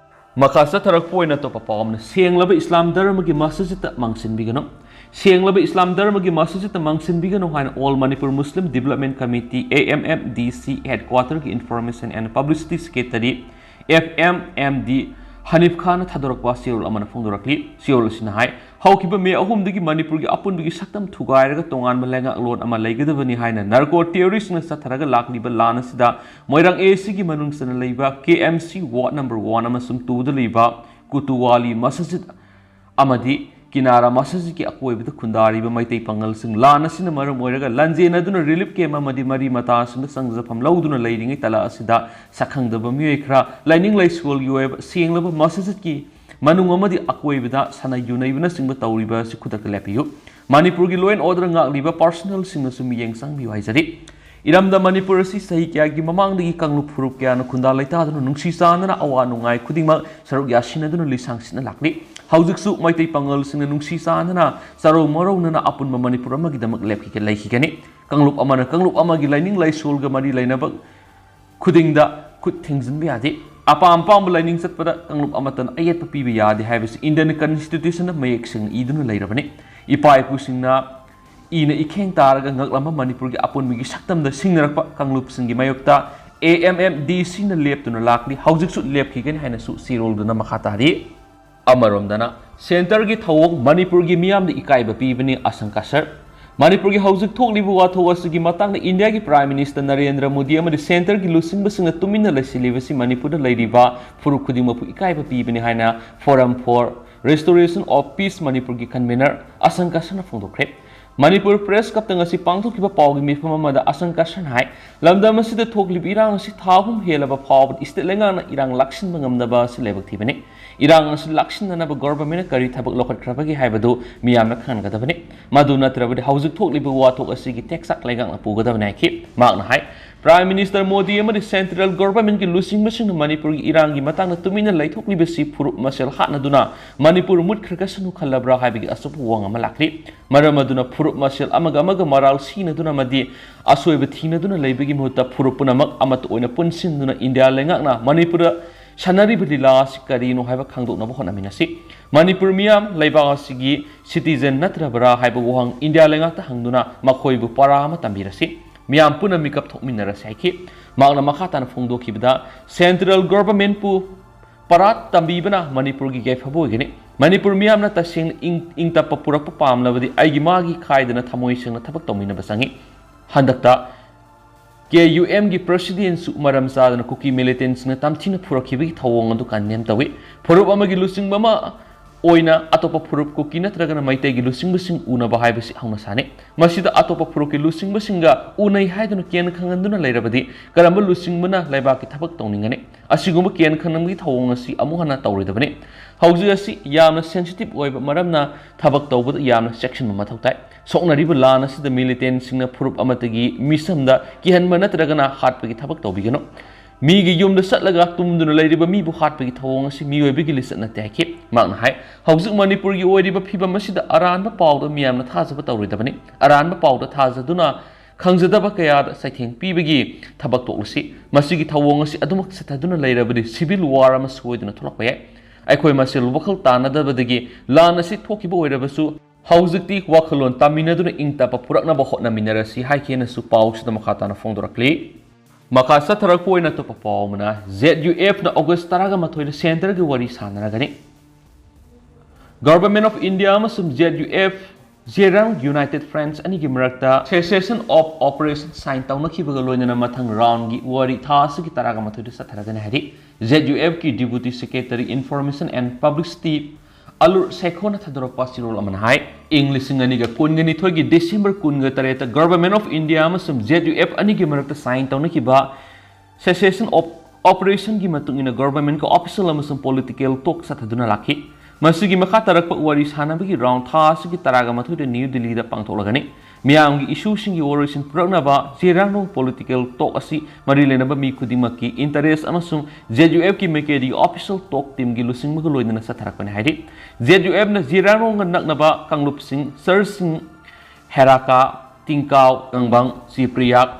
ꯃꯈꯥ ꯆꯠꯊꯔꯛꯄ ꯑꯣꯏꯅ ꯑꯇꯣꯞꯄ ꯄꯥꯎ ꯑꯃꯅ, ꯁꯦꯡꯂꯕ ꯏꯁꯂꯥꯝ ꯙꯔꯃꯒꯤ ꯃꯁꯖꯤꯗꯇ ꯃꯥꯡꯁꯤꯟꯕꯤꯒꯅꯨ꯫ ꯁꯦꯡꯂꯕ ꯏꯁꯂꯥꯝ ꯙꯔꯃꯒꯤ ꯃꯁꯖꯤꯗꯇ ꯃꯥꯡꯁꯤꯟꯕꯤꯒꯅꯨ ꯍꯥꯏꯅ All Manipur Muslim Development Committee, AMMDC headquarterꯒꯤ Information and Publicity Secretary, FMMD, ꯍꯅꯤꯐ ꯈꯥꯟꯅ ꯊꯥꯗꯣꯔꯛꯄ ꯆꯦꯔꯣꯜ ꯑꯃꯅ ꯐꯣꯡꯗꯣꯔꯛꯂꯤ꯫ ꯆꯦꯔꯣꯜ ꯑꯁꯤꯅ ꯍꯥꯏ, ꯍꯧꯈꯤꯕ ꯃꯦ ꯑꯍꯨꯝꯗꯒꯤ ꯃꯅꯤꯄꯨꯔꯒꯤ ꯑꯄꯨꯟꯕꯒꯤ ꯁꯛꯇꯝ ꯊꯨꯒꯥꯏꯔꯒ ꯇꯣꯉꯥꯟꯕ ꯂꯩꯉꯥꯛꯂꯣꯟ ꯑꯃ ꯂꯩꯒꯗꯕꯅꯤ ꯍꯥꯏꯅ narco terroristꯅ ꯆꯠꯊꯔꯒ ꯂꯥꯛꯂꯤꯕ ꯂꯥꯟ ꯑꯁꯤꯗ ꯃꯣꯏꯔꯥꯡ ACꯒꯤ ꯃꯅꯨꯡ ꯆꯟꯅ ꯂꯩꯕ KMC ward number one ꯑꯃꯁꯨꯡ twoꯗ ꯂꯩꯕ ꯀꯨꯇꯨꯋꯥꯂꯤ ꯃꯁꯖꯤꯗ ꯑꯃꯗꯤ ꯀꯤꯅꯥꯔꯥ ꯃꯁꯖꯤꯗꯀꯤ ꯑꯀꯣꯏꯕꯗ ꯈꯨꯟꯗꯥꯔꯤꯕ ꯃꯩꯇꯩ ꯄꯥꯉꯜꯁꯤꯡ ꯂꯥꯟ ꯑꯁꯤꯅ ꯃꯔꯝ ꯑꯣꯏꯔꯒ ꯂꯥꯟꯖꯦꯟꯅꯗꯨꯅ relief camp ꯑꯃꯗꯤ ꯃꯔꯤ ꯃꯇꯥꯁꯤꯡꯗ ꯆꯪꯖꯐꯝ ꯂꯧꯗꯨꯅ ꯂꯩꯔꯤꯉꯩ ꯇꯥꯂꯛ ꯑꯁꯤꯗ ꯁꯛꯈꯪꯗꯕ ꯃꯤꯑꯣꯏ ꯈꯔ ꯂꯥꯏꯅꯤꯡ ꯂꯥꯏꯁꯣꯜꯒꯤ ꯑꯣꯏꯕ ꯁꯦꯡꯂꯕ ꯃꯁꯖꯤꯗꯀꯤ ꯃꯅꯨꯡ ꯑꯃꯗꯤ ꯑꯀꯣꯏꯕꯗ ꯁꯥꯟꯅ ꯌꯨꯅꯩꯕꯅꯆꯤꯡꯕ ꯇꯧꯔꯤꯕ ꯑꯁꯤ ꯈꯨꯗꯛꯇ ꯂꯦꯞꯄꯤꯌꯨ꯫ ꯃꯅꯤꯄꯨꯔꯒꯤ law and order ꯉꯥꯛꯂꯤꯕ personnelꯁꯤꯡꯅꯁꯨ ꯃꯤꯠꯌꯦꯡ ꯆꯪꯕꯤꯌꯨ ꯍꯥꯏꯖꯔꯤ꯫ ꯏꯔꯝꯗꯝ ꯃꯅꯤꯄꯨꯔ ꯑꯁꯤ ꯆꯍꯤ ꯀꯌꯥꯒꯤ ꯃꯃꯥꯡꯗꯒꯤ ꯀꯥꯡꯂꯨꯞ ꯐꯨꯔꯨꯞ ꯀꯌꯥꯅ ꯈꯨꯟꯗꯥ ꯂꯩꯇꯥꯗꯨꯅ ꯅꯨꯡꯁꯤ ꯆꯥꯟꯅꯅ ꯑꯋꯥ ꯅꯨꯡꯉꯥꯏ ꯈꯨꯗꯤꯡꯃꯛ ꯁꯔꯨꯛ ꯌꯥꯁꯤꯟꯅꯗꯨꯅ ꯂꯤꯁꯥꯡ ꯁꯤꯠꯅ ꯂꯥꯛꯂꯤ꯫ ꯍꯧꯖꯤꯛꯁꯨ ꯃꯩꯇꯩ ꯄꯥꯉꯜꯁꯤꯡꯅ ꯅꯨꯡꯁꯤ ꯆꯥꯟꯅꯅ ꯆꯔꯧ ꯃꯔꯧꯅꯅ ꯑꯄꯨꯟꯕ ꯃꯅꯤꯄꯨꯔ ꯑꯃꯒꯤꯗꯃꯛ ꯂꯦꯞꯈꯤꯒ-, ꯂꯩꯈꯤꯒꯅꯤ꯫ ꯀꯥꯡꯂꯨꯞ ꯑꯃꯅ ꯀꯥꯡꯂꯨꯞ ꯑꯃꯒꯤ ꯂꯥꯏꯅꯤꯡ ꯂꯥꯏꯁꯣꯜꯒ ꯃꯔꯤ ꯂꯩꯅꯕ ꯈꯨꯗꯤꯡꯗ ꯈꯨꯠ ꯊꯤꯡꯖꯤꯟꯕ ꯌꯥꯗꯦ꯫ ꯑꯄꯥꯝ ꯑꯄꯥꯝꯕ ꯂꯥꯏꯅꯤꯡ ꯆꯠꯄꯗ ꯀꯥꯡꯂꯨꯞ ꯑꯃꯠꯇꯅ ꯑꯌꯦꯠꯄ ꯄꯤꯕ ꯌꯥꯗꯦ ꯍꯥꯏꯕꯁꯤ Indian Constitution ꯃꯌꯦꯛ ꯁꯦꯡꯅ ꯏꯗꯨꯅ ꯂꯩꯔꯕꯅꯤ꯫ ꯏꯄꯥ ꯏꯄꯨꯁꯤꯡꯅ ꯏꯅ ꯏꯈꯦꯡ ꯇꯥꯔꯒ ꯉꯛꯂꯝꯕ ꯃꯅꯤꯄꯨꯔꯒꯤ ꯑꯄꯨꯟꯕꯒꯤ ꯁꯛꯇꯝꯗ ꯁꯤꯡꯅꯔꯛꯄ ꯀꯥꯡꯂꯨꯞꯁꯤꯡꯒꯤ ꯃꯥꯌꯣꯛꯇ A M M D Cꯅ ꯂꯦꯞꯇꯨꯅ ꯂꯥꯛꯂꯤ, ꯍꯧꯖꯤꯛꯁꯨ ꯂꯦꯞꯈꯤꯒꯅꯤ ꯍꯥꯏꯅꯁꯨ ꯆꯦꯔꯣꯜꯗꯨꯅ ꯃꯈꯥ ꯇꯥꯔꯤ꯫ ꯑꯃꯔꯣꯝꯗꯅ, centreꯒꯤ ꯊꯧꯑꯣꯡ ꯃꯅꯤꯄꯨꯔꯒꯤ ꯃꯤꯌꯥꯝꯗ ꯏꯀꯥꯏꯕ ꯄꯤꯕꯅꯤ ꯑꯁꯪꯀ ꯁꯔ꯫ ꯃꯅꯤꯄꯨꯔꯒꯤ ꯍꯧꯖꯤꯛ ꯊꯣꯛꯂꯤꯕ ꯋꯥꯊꯣꯛ ꯑꯁꯤꯒꯤ ꯃꯇꯥꯡꯗ Indiaꯒꯤ Prime Minister ꯅꯔꯦꯟꯗ꯭ꯔ ꯃꯣꯗꯤ ꯑꯃꯗꯤ centreꯒꯤ ꯂꯨꯆꯤꯡꯕꯁꯤꯡꯅ ꯇꯨꯃꯤꯟꯅ ꯂꯩꯁꯤꯜꯂꯤꯕꯁꯤ ꯃꯅꯤꯄꯨꯔꯗ ꯂꯩꯔꯤꯕ ꯐꯨꯔꯨꯞ ꯈꯨꯗꯤꯡꯃꯛꯄꯨ ꯏꯀꯥꯏꯕ ꯄꯤꯕꯅꯤ ꯍꯥꯏꯅ Forum for Restoration of Peace ꯃꯅꯤꯄꯨꯔꯒꯤ convener ꯑꯁꯪꯀ ꯁꯔꯅ ꯐꯣꯡꯗꯣꯛꯈ꯭ꯔꯦ꯫ ꯃꯅꯤꯄꯨꯔ Press Clubꯇ ꯉꯁꯤ ꯄꯥꯡꯊꯣꯛꯈꯤꯕ ꯄꯥꯎꯒꯤ ꯃꯤꯐꯝ ꯑꯃꯗ ꯑꯁꯪꯀ ꯁꯔꯅ ꯍꯥꯏ, ꯂꯝꯗꯝ ꯑꯁꯤꯗ ꯊꯣꯛꯂꯤꯕ ꯏꯔꯥꯡ ꯑꯁꯤ ꯊꯥ ꯑꯍꯨꯝ ꯍꯦꯜꯂꯕ ꯐꯥꯎꯕꯗ state ꯂꯩꯉꯥꯛꯅ ꯏꯔꯥꯡ ꯂꯥꯛꯁꯤꯟꯕ ꯉꯝꯗꯕ ꯑꯁꯤ ꯂꯥꯏꯕꯛ ꯊꯤꯕꯅꯤ꯫ ꯏꯔꯥꯡ ꯑꯁꯤ ꯂꯥꯛꯁꯤꯟꯅꯅꯕ governmentꯅ ꯀꯔꯤ ꯊꯕꯛ ꯂꯧꯈꯠꯈ꯭ꯔꯕꯒꯦ ꯍꯥꯏꯕꯗꯨ ꯃꯤꯌꯥꯝꯅ ꯈꯪꯒꯗꯕꯅꯤ꯫ ꯃꯗꯨ ꯅꯠꯇ꯭ꯔꯕꯗꯤ ꯍꯧꯖꯤꯛ ꯊꯣꯛꯂꯤꯕ ꯋꯥꯊꯣꯛ ꯑꯁꯤꯒꯤ ꯇꯦꯛꯆꯥꯛ ꯂꯩꯉꯥꯛꯅ ꯄꯨꯒꯗꯕꯅꯤ ꯍꯥꯏꯈꯤ꯫ ꯃꯍꯥꯛꯅ ꯍꯥꯏ, Prime Minister ꯃꯣꯗꯤ ꯑꯃꯗꯤ central governmentꯀꯤ ꯂꯨꯆꯤꯡꯕꯁꯤꯡꯅ ꯃꯅꯤꯄꯨꯔꯒꯤ ꯏꯔꯥꯡꯒꯤ ꯃꯇꯥꯡꯗ ꯇꯨꯃꯤꯟꯅ ꯂꯩꯊꯣꯛꯂꯤꯕꯁꯤ ꯐꯨꯔꯨꯞ ꯃꯁꯦꯜ ꯍꯥꯠꯅꯗꯨꯅ ꯃꯅꯤꯄꯨꯔ ꯃꯨꯠꯈ꯭ꯔꯒꯁꯅꯨ ꯈꯜꯂꯕ꯭ꯔꯥ ꯍꯥꯏꯕꯒꯤ ꯑꯆꯧꯕ ꯋꯥꯍꯪ ꯑꯃ ꯂꯥꯛꯂꯤ꯫ ꯃꯔꯝ ꯑꯗꯨꯅ ꯐꯨꯔꯨꯞ ꯃꯁꯦꯜ ꯑꯃꯒ ꯑꯃꯒ ꯃꯔꯥꯜ ꯁꯤꯅꯗꯨꯅ ꯑꯃꯗꯤ ꯑꯁꯣꯏꯕ ꯊꯤꯅꯗꯨꯅ ꯂꯩꯕꯒꯤ ꯃꯍꯨꯠꯇ ꯐꯨꯔꯨꯞ ꯄꯨꯝꯅꯃꯛ ꯑꯃꯠꯇ ꯑꯣꯏꯅ ꯄꯨꯟꯁꯤꯟꯗꯨꯅ ꯏꯟꯗꯤꯌꯥ ꯂꯩꯉꯥꯛꯅ ꯃꯅꯤꯄꯨꯔꯗ ꯁꯥꯟꯅꯔꯤꯕ ꯂꯤꯂꯥ ꯑꯁꯤ ꯀꯔꯤꯅꯣ ꯍꯥꯏꯕ ꯈꯪꯗꯣꯛꯅꯕ ꯍꯣꯠꯅꯃꯤꯟꯅꯁꯤ꯫ ꯃꯅꯤꯄꯨꯔ ꯃꯤꯌꯥꯝ ꯂꯩꯕꯥꯛ ꯑꯁꯤꯒꯤ citizen ꯅꯠꯇ꯭ꯔꯕ꯭ꯔꯥ ꯍꯥꯏꯕ ꯋꯥꯍꯪ ꯏꯟꯗꯤꯌꯥ ꯂꯩꯉꯥꯛꯇ ꯍꯪꯗꯨꯅ ꯃꯈꯣꯏꯕꯨ ꯄꯔꯥ ꯑꯃ ꯇꯝꯕꯤꯔꯁꯤ꯫ ꯃꯤꯌꯥꯝ ꯄꯨꯟꯅ ꯃꯤꯀꯞ ꯊꯣꯛꯃꯤꯟꯅꯔꯁꯤ ꯍꯥꯏꯈꯤ꯫ ꯃꯍꯥꯛꯅ ꯃꯈꯥ ꯇꯥꯅ ꯐꯣꯡꯗꯣꯛꯈꯤꯕꯗ, central governmentꯄꯨ ꯄꯔꯥ ꯇꯝꯕꯤꯕꯅ ꯃꯅꯤꯄꯨꯔꯒꯤ ꯌꯥꯏꯐꯕ ꯑꯣꯏꯒꯅꯤ꯫ ꯃꯅꯤꯄꯨꯔ ꯃꯤꯌꯥꯝꯅ ꯇꯁꯦꯡꯅ ꯏꯪ, ꯏꯪ ꯇꯞꯄ ꯄꯨꯔꯛꯄ ꯄꯥꯝꯂꯕꯗꯤ ꯑꯩꯒꯤ ꯃꯥꯒꯤ ꯈꯥꯏꯗꯅ ꯊꯃꯣꯏ ꯁꯦꯡꯅ ꯊꯕꯛ ꯇꯧꯃꯤꯟꯅꯕ ꯆꯪꯏ꯫ ꯍꯟꯗꯛꯇ KUMꯒꯤ presidentꯁꯨ ꯃꯔꯝ ꯆꯥꯗꯅ ꯀꯨꯀꯤ militantꯁꯤꯡꯅ ꯇꯝꯊꯤꯅ ꯐꯨꯔꯛꯈꯤꯕꯒꯤ ꯊꯧꯑꯣꯡ ꯑꯗꯨ condemn ꯇꯧꯏ꯫ ꯐꯨꯔꯨꯞ ꯑꯃꯒꯤ ꯂꯨꯆꯤꯡꯕ ꯑꯃ ꯑꯣꯏꯅ ꯑꯇꯣꯞꯄ ꯐꯨꯔꯨꯞ ꯀꯨꯀꯤ ꯅꯠꯇ꯭ꯔꯒꯅ ꯃꯩꯇꯩꯒꯤ ꯂꯨꯆꯤꯡꯕꯁꯤꯡ ꯎꯅꯕ ꯍꯥꯏꯕꯁꯤ ꯍꯧꯅꯁꯥꯅꯤ꯫ ꯃꯁꯤꯗ ꯑꯇꯣꯞꯄ ꯐꯨꯔꯨꯞꯀꯤ ꯂꯨꯆꯤꯡꯕꯁꯤꯡꯒ ꯎꯅꯩ ꯍꯥꯏꯗꯨꯅ ꯀꯦꯟ ꯈꯪꯍꯟꯗꯨꯅ ꯂꯩꯔꯕꯗꯤ ꯀꯔꯝꯕ ꯂꯨꯆꯤꯡꯕꯅ ꯂꯩꯕꯥꯛꯀꯤ ꯊꯕꯛ ꯇꯧꯅꯤꯡꯒꯅꯤ? ꯑꯁꯤꯒꯨꯝꯕ ꯀꯦꯟ ꯈꯪꯍꯟꯕꯒꯤ ꯊꯧꯑꯣꯡ ꯑꯁꯤ ꯑꯃꯨꯛ ꯍꯟꯅ ꯇꯧꯔꯣꯏꯗꯕꯅꯤ꯫ ꯍꯧꯖꯤꯛ ꯑꯁꯤ ꯌꯥꯝꯅ sensitive ꯑꯣꯏꯕ ꯃꯔꯝꯅ ꯊꯕꯛ ꯇꯧꯕꯗ ꯌꯥꯝꯅ ꯆꯦꯛꯁꯤꯟꯕ ꯃꯊꯧ ꯇꯥꯏ꯫ ꯁꯣꯛꯅꯔꯤꯕ ꯂꯥꯟ ꯑꯁꯤꯗ militantꯁꯤꯡꯅ ꯐꯨꯔꯨꯞ ꯑꯃꯠꯇꯒꯤ ꯃꯤꯁꯝꯗ ꯀꯤꯍꯟꯕ ꯅꯠꯇ꯭ꯔꯒꯅ ꯍꯥꯠꯄꯒꯤ ꯊꯕꯛ ꯇꯧꯕꯤꯒꯅꯨ꯫ ꯃꯤꯒꯤ ꯌꯨꯝꯗ ꯆꯠꯂꯒ ꯇꯨꯝꯗꯨꯅ ꯂꯩꯔꯤꯕ ꯃꯤꯕꯨ ꯍꯥꯠꯄꯒꯤ ꯊꯧꯑꯣꯡ ꯑꯁꯤ ꯃꯤꯑꯣꯏꯕꯒꯤ ꯂꯤꯆꯠ ꯅꯠꯇꯦ ꯍꯥꯏꯈꯤ꯫ ꯃꯍꯥꯛꯅ ꯍꯥꯏ, ꯍꯧꯖꯤꯛ ꯃꯅꯤꯄꯨꯔꯒꯤ ꯑꯣꯏꯔꯤꯕ ꯐꯤꯕꯝ ꯑꯁꯤꯗ ꯑꯔꯥꯟꯕ ꯄꯥꯎꯗ ꯃꯤꯌꯥꯝꯅ ꯊꯥꯖꯕ ꯇꯧꯔꯣꯏꯗꯕꯅꯤ꯫ ꯑꯔꯥꯟꯕ ꯄꯥꯎꯗ ꯊꯥꯖꯗꯨꯅ ꯈꯪꯖꯗꯕ ꯀꯌꯥꯗ ꯆꯩꯊꯦꯡ ꯄꯤꯕꯒꯤ ꯊꯕꯛ ꯇꯣꯛꯂꯁꯤ꯫ ꯃꯁꯤꯒꯤ ꯊꯧꯑꯣꯡ ꯑꯁꯤ ꯑꯗꯨꯃꯛ ꯆꯠꯊꯗꯨꯅ ꯂꯩꯔꯕꯗꯤ civil war ꯑꯃ ꯁꯣꯏꯗꯅ ꯊꯣꯛꯂꯛꯄ ꯌꯥꯏ꯫ ꯑꯩꯈꯣꯏ ꯃꯁꯦꯜ ꯋꯥꯈꯜ ꯇꯥꯅꯗꯕꯗꯒꯤ ꯂꯥꯟ ꯑꯁꯤ ꯊꯣꯛꯈꯤꯕ ꯑꯣꯏꯔꯕꯁꯨ, ꯍꯧꯖꯤꯛꯇꯤ ꯋꯥꯈꯜꯂꯣꯟ ꯇꯥꯃꯤꯟꯅꯗꯨꯅ ꯏꯪ ꯇꯞꯄ ꯄꯨꯔꯛꯅꯕ ꯍꯣꯠꯅꯃꯤꯟꯅꯔꯁꯤ ꯍꯥꯏꯈꯤꯅꯁꯨ ꯄꯥꯎꯁꯤꯗ ꯃꯈꯥ ꯇꯥꯅ ꯐꯣꯡꯗꯣꯔꯛꯂꯤ꯫ ꯃꯈꯥ ꯆꯠꯊꯔꯛꯄ ꯑꯣꯏꯅ ꯑꯇꯣꯞꯄ ꯄꯥꯎ ꯑꯃꯅ, Z U F ꯅ August ꯇꯔꯥꯒ ꯃꯥꯊꯣꯏꯗ centre ꯒꯤ ꯋꯥꯔꯤ ꯁꯥꯟꯅꯔꯒꯅꯤ꯫ Government of India ꯑꯃꯁꯨꯡ Z U F, Zirang United Front ꯑꯅꯤꯒꯤ ꯃꯔꯛꯇ cessation of operation sign ꯇꯧꯅꯈꯤꯕꯒ ꯂꯣꯏꯅꯅ ꯃꯊꯪ round ꯒꯤ ꯋꯥꯔꯤ ꯊꯥ ꯑꯁꯤꯒꯤ ꯇꯔꯥꯒ ꯃꯥꯊꯣꯏꯗ ꯆꯠꯊꯔꯒꯅꯤ ꯍꯥꯏꯔꯤ꯫ Z U F ꯀꯤ Deputy Secretary Information and Publicity ꯑꯂꯨꯔ ꯁꯦꯈꯣꯅ ꯊꯥꯗꯣꯔꯛꯄ ꯆꯦꯔꯣꯜ ꯑꯃꯅ ꯍꯥꯏ, ꯏꯪ ꯂꯤꯁꯤꯡ ꯑꯅꯤꯒ ꯀꯨꯟꯒ ꯅꯤꯊꯣꯏꯒꯤ December ꯀꯨꯟꯒ ꯇꯔꯦꯠꯇ Government of India ꯑꯃꯁꯨꯡ Z U F ꯑꯅꯤꯒꯤ ꯃꯔꯛꯇ sign ꯇꯧꯅꯈꯤꯕ cessation of operation ꯒꯤ ꯃꯇꯨꯡ ꯏꯟꯅ government ꯀ official ꯑꯃꯁꯨꯡ political talk ꯆꯠꯊꯗꯨꯅ ꯂꯥꯛꯈꯤ꯫ ꯃꯁꯤꯒꯤ ꯃꯈꯥ ꯇꯥꯔꯛꯄ ꯋꯥꯔꯤ ꯁꯥꯟꯅꯕꯒꯤ round ꯊꯥ ꯑꯁꯤꯒꯤ ꯇꯔꯥꯒ ꯃꯥꯊꯣꯏꯗ New Delhi ꯗ ꯄꯥꯡꯊꯣꯛꯂꯒꯅꯤ꯫ ꯃꯤꯌꯥꯝꯒꯤ issue ꯁꯤꯡꯒꯤ ꯋꯥꯔꯣꯏꯁꯤꯟ ꯄꯨꯔꯛꯅꯕ Zirang ꯅꯨꯡ political talk ꯑꯁꯤ ꯃꯔꯤ ꯂꯩꯅꯕ ꯃꯤ ꯈꯨꯗꯤꯡꯃꯛꯀꯤ interest ꯑꯃꯁꯨꯡ Z U F ꯀꯤ ꯃꯥꯏꯀꯩꯗꯒꯤ official talk team ꯒꯤ ꯂꯨꯆꯤꯡꯕꯒ ꯂꯣꯏꯅꯅ ꯆꯠꯊꯔꯛꯄꯅꯤ ꯍꯥꯏꯔꯤ꯫ Z U F ꯅ Zirang ꯅꯨꯡꯒ ꯅꯛꯅꯕ ꯀꯥꯡꯂꯨꯞꯁꯤꯡ, church ꯁꯤꯡ, ꯍꯦꯔꯥꯀꯥ, ꯇꯤꯡꯀꯥꯎ, ꯀꯪꯕꯪ, ꯆꯤꯄ꯭ꯔꯤꯌꯥꯛ,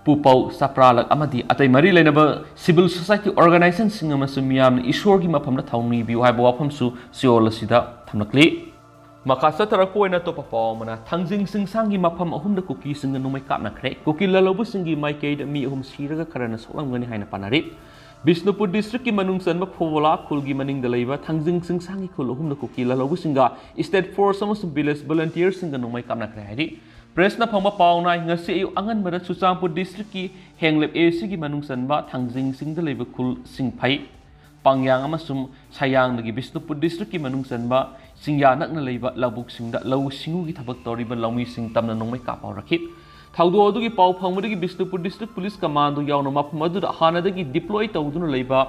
ꯄꯨꯄꯧ, ꯆꯄ꯭ꯔꯥꯂꯛ ꯑꯃꯗꯤ ꯑꯇꯩ ꯃꯔꯤ ꯂꯩꯅꯕ civil society organization ꯁꯤꯡ ꯑꯃꯁꯨꯡ ꯃꯤꯌꯥꯝꯅ ꯏꯁꯣꯔꯒꯤ ꯃꯐꯝꯗ ꯊꯧꯅꯤꯕꯤꯌꯨ ꯍꯥꯏꯕ ꯋꯥꯐꯝꯁꯨ ꯆꯦꯔꯣꯜ ꯑꯁꯤꯗ ꯊꯝꯂꯛꯂꯤ꯫ ꯃꯈꯥ ꯆꯠꯊꯔꯛꯄ ꯑꯣꯏꯅ ꯑꯇꯣꯞꯄ ꯄꯥꯎ ꯑꯃꯅ, ꯊꯥꯡꯖꯤꯡ ꯆꯤꯡꯁꯥꯡꯒꯤ ꯃꯐꯝ ꯑꯍꯨꯝꯗ ꯀꯨꯀꯤꯁꯤꯡꯅ ꯅꯣꯡꯃꯩ ꯀꯥꯞꯅꯈ꯭ꯔꯦ꯫ ꯀꯨꯀꯤ ꯂꯥꯜꯍꯧꯕꯁꯤꯡꯒꯤ ꯃꯥꯏꯀꯩꯗ ꯃꯤ ꯑꯍꯨꯝ ꯁꯤꯔꯒ ꯈꯔꯅ ꯁꯣꯛꯂꯝꯒꯅꯤ ꯍꯥꯏꯅ ꯄꯥꯅꯔꯤ꯫ ꯕꯤꯁꯅꯨꯄꯨꯔ district ꯀꯤ ꯃꯅꯨꯡ ꯆꯟꯕ ꯐꯣꯕꯣꯂꯥ ꯈꯨꯜꯒꯤ ꯃꯅꯤꯡꯗ ꯂꯩꯕ ꯊꯥꯡꯖꯤꯡ ꯆꯤꯡꯁꯥꯡꯒꯤ ꯈꯨꯜ ꯑꯍꯨꯝꯗ ꯀꯨꯀꯤ ꯂꯥꯜꯍꯧꯕꯁꯤꯡꯒ state force ꯑꯃꯁꯨꯡ village volunteer ꯁꯤꯡꯒ ꯅꯣꯡꯃꯩ ꯀꯥꯞꯅꯈ꯭ꯔꯦ ꯍꯥꯏꯔꯤ꯫ Press ꯅ ꯐꯪꯕ ꯄꯥꯎꯅ ꯍꯥꯏ, ꯉꯁꯤ ꯑꯌꯨꯛ ꯑꯉꯟꯕꯗ ꯆꯨꯔꯆꯥꯟꯄꯨꯔ district ꯀꯤ ꯍꯦꯡꯂꯦꯞ A C ꯒꯤ ꯃꯅꯨꯡ ꯆꯟꯕ ꯊꯥꯡꯖꯤꯡ ꯆꯤꯡꯗ ꯂꯩꯕ ꯈꯨꯜ ꯁꯤꯡꯐꯩ, ꯄꯥꯡꯌꯥꯡ ꯑꯃꯁꯨꯡ ꯁꯌꯥꯡꯗꯒꯤ ꯕꯤꯁꯅꯨꯄꯨꯔ district ꯀꯤ ꯃꯅꯨꯡ ꯆꯟꯕ ꯆꯤꯡꯌꯥ ꯅꯛꯅ ꯂꯩꯕ ꯂꯧꯕꯨꯛꯁꯤꯡꯗ ꯂꯧꯎ ꯁꯤꯡꯎꯒꯤ ꯊꯕꯛ ꯇꯧꯔꯤꯕ ꯂꯧꯃꯤꯁꯤꯡ ꯇꯝꯅ ꯅꯣꯡꯃꯩ ꯀꯥꯞꯄ ꯍꯧꯔꯛꯈꯤ꯫ ꯊꯧꯗꯣꯛ ꯑꯗꯨꯒꯤ ꯄꯥꯎ ꯐꯪꯕꯗꯒꯤ ꯕꯤꯁꯅꯨꯄꯨꯔ district police commando ꯌꯥꯎꯅ ꯃꯐꯝ ꯑꯗꯨꯗ ꯍꯥꯟꯅꯗꯒꯤ deploy ꯇꯧꯗꯨꯅ ꯂꯩꯕ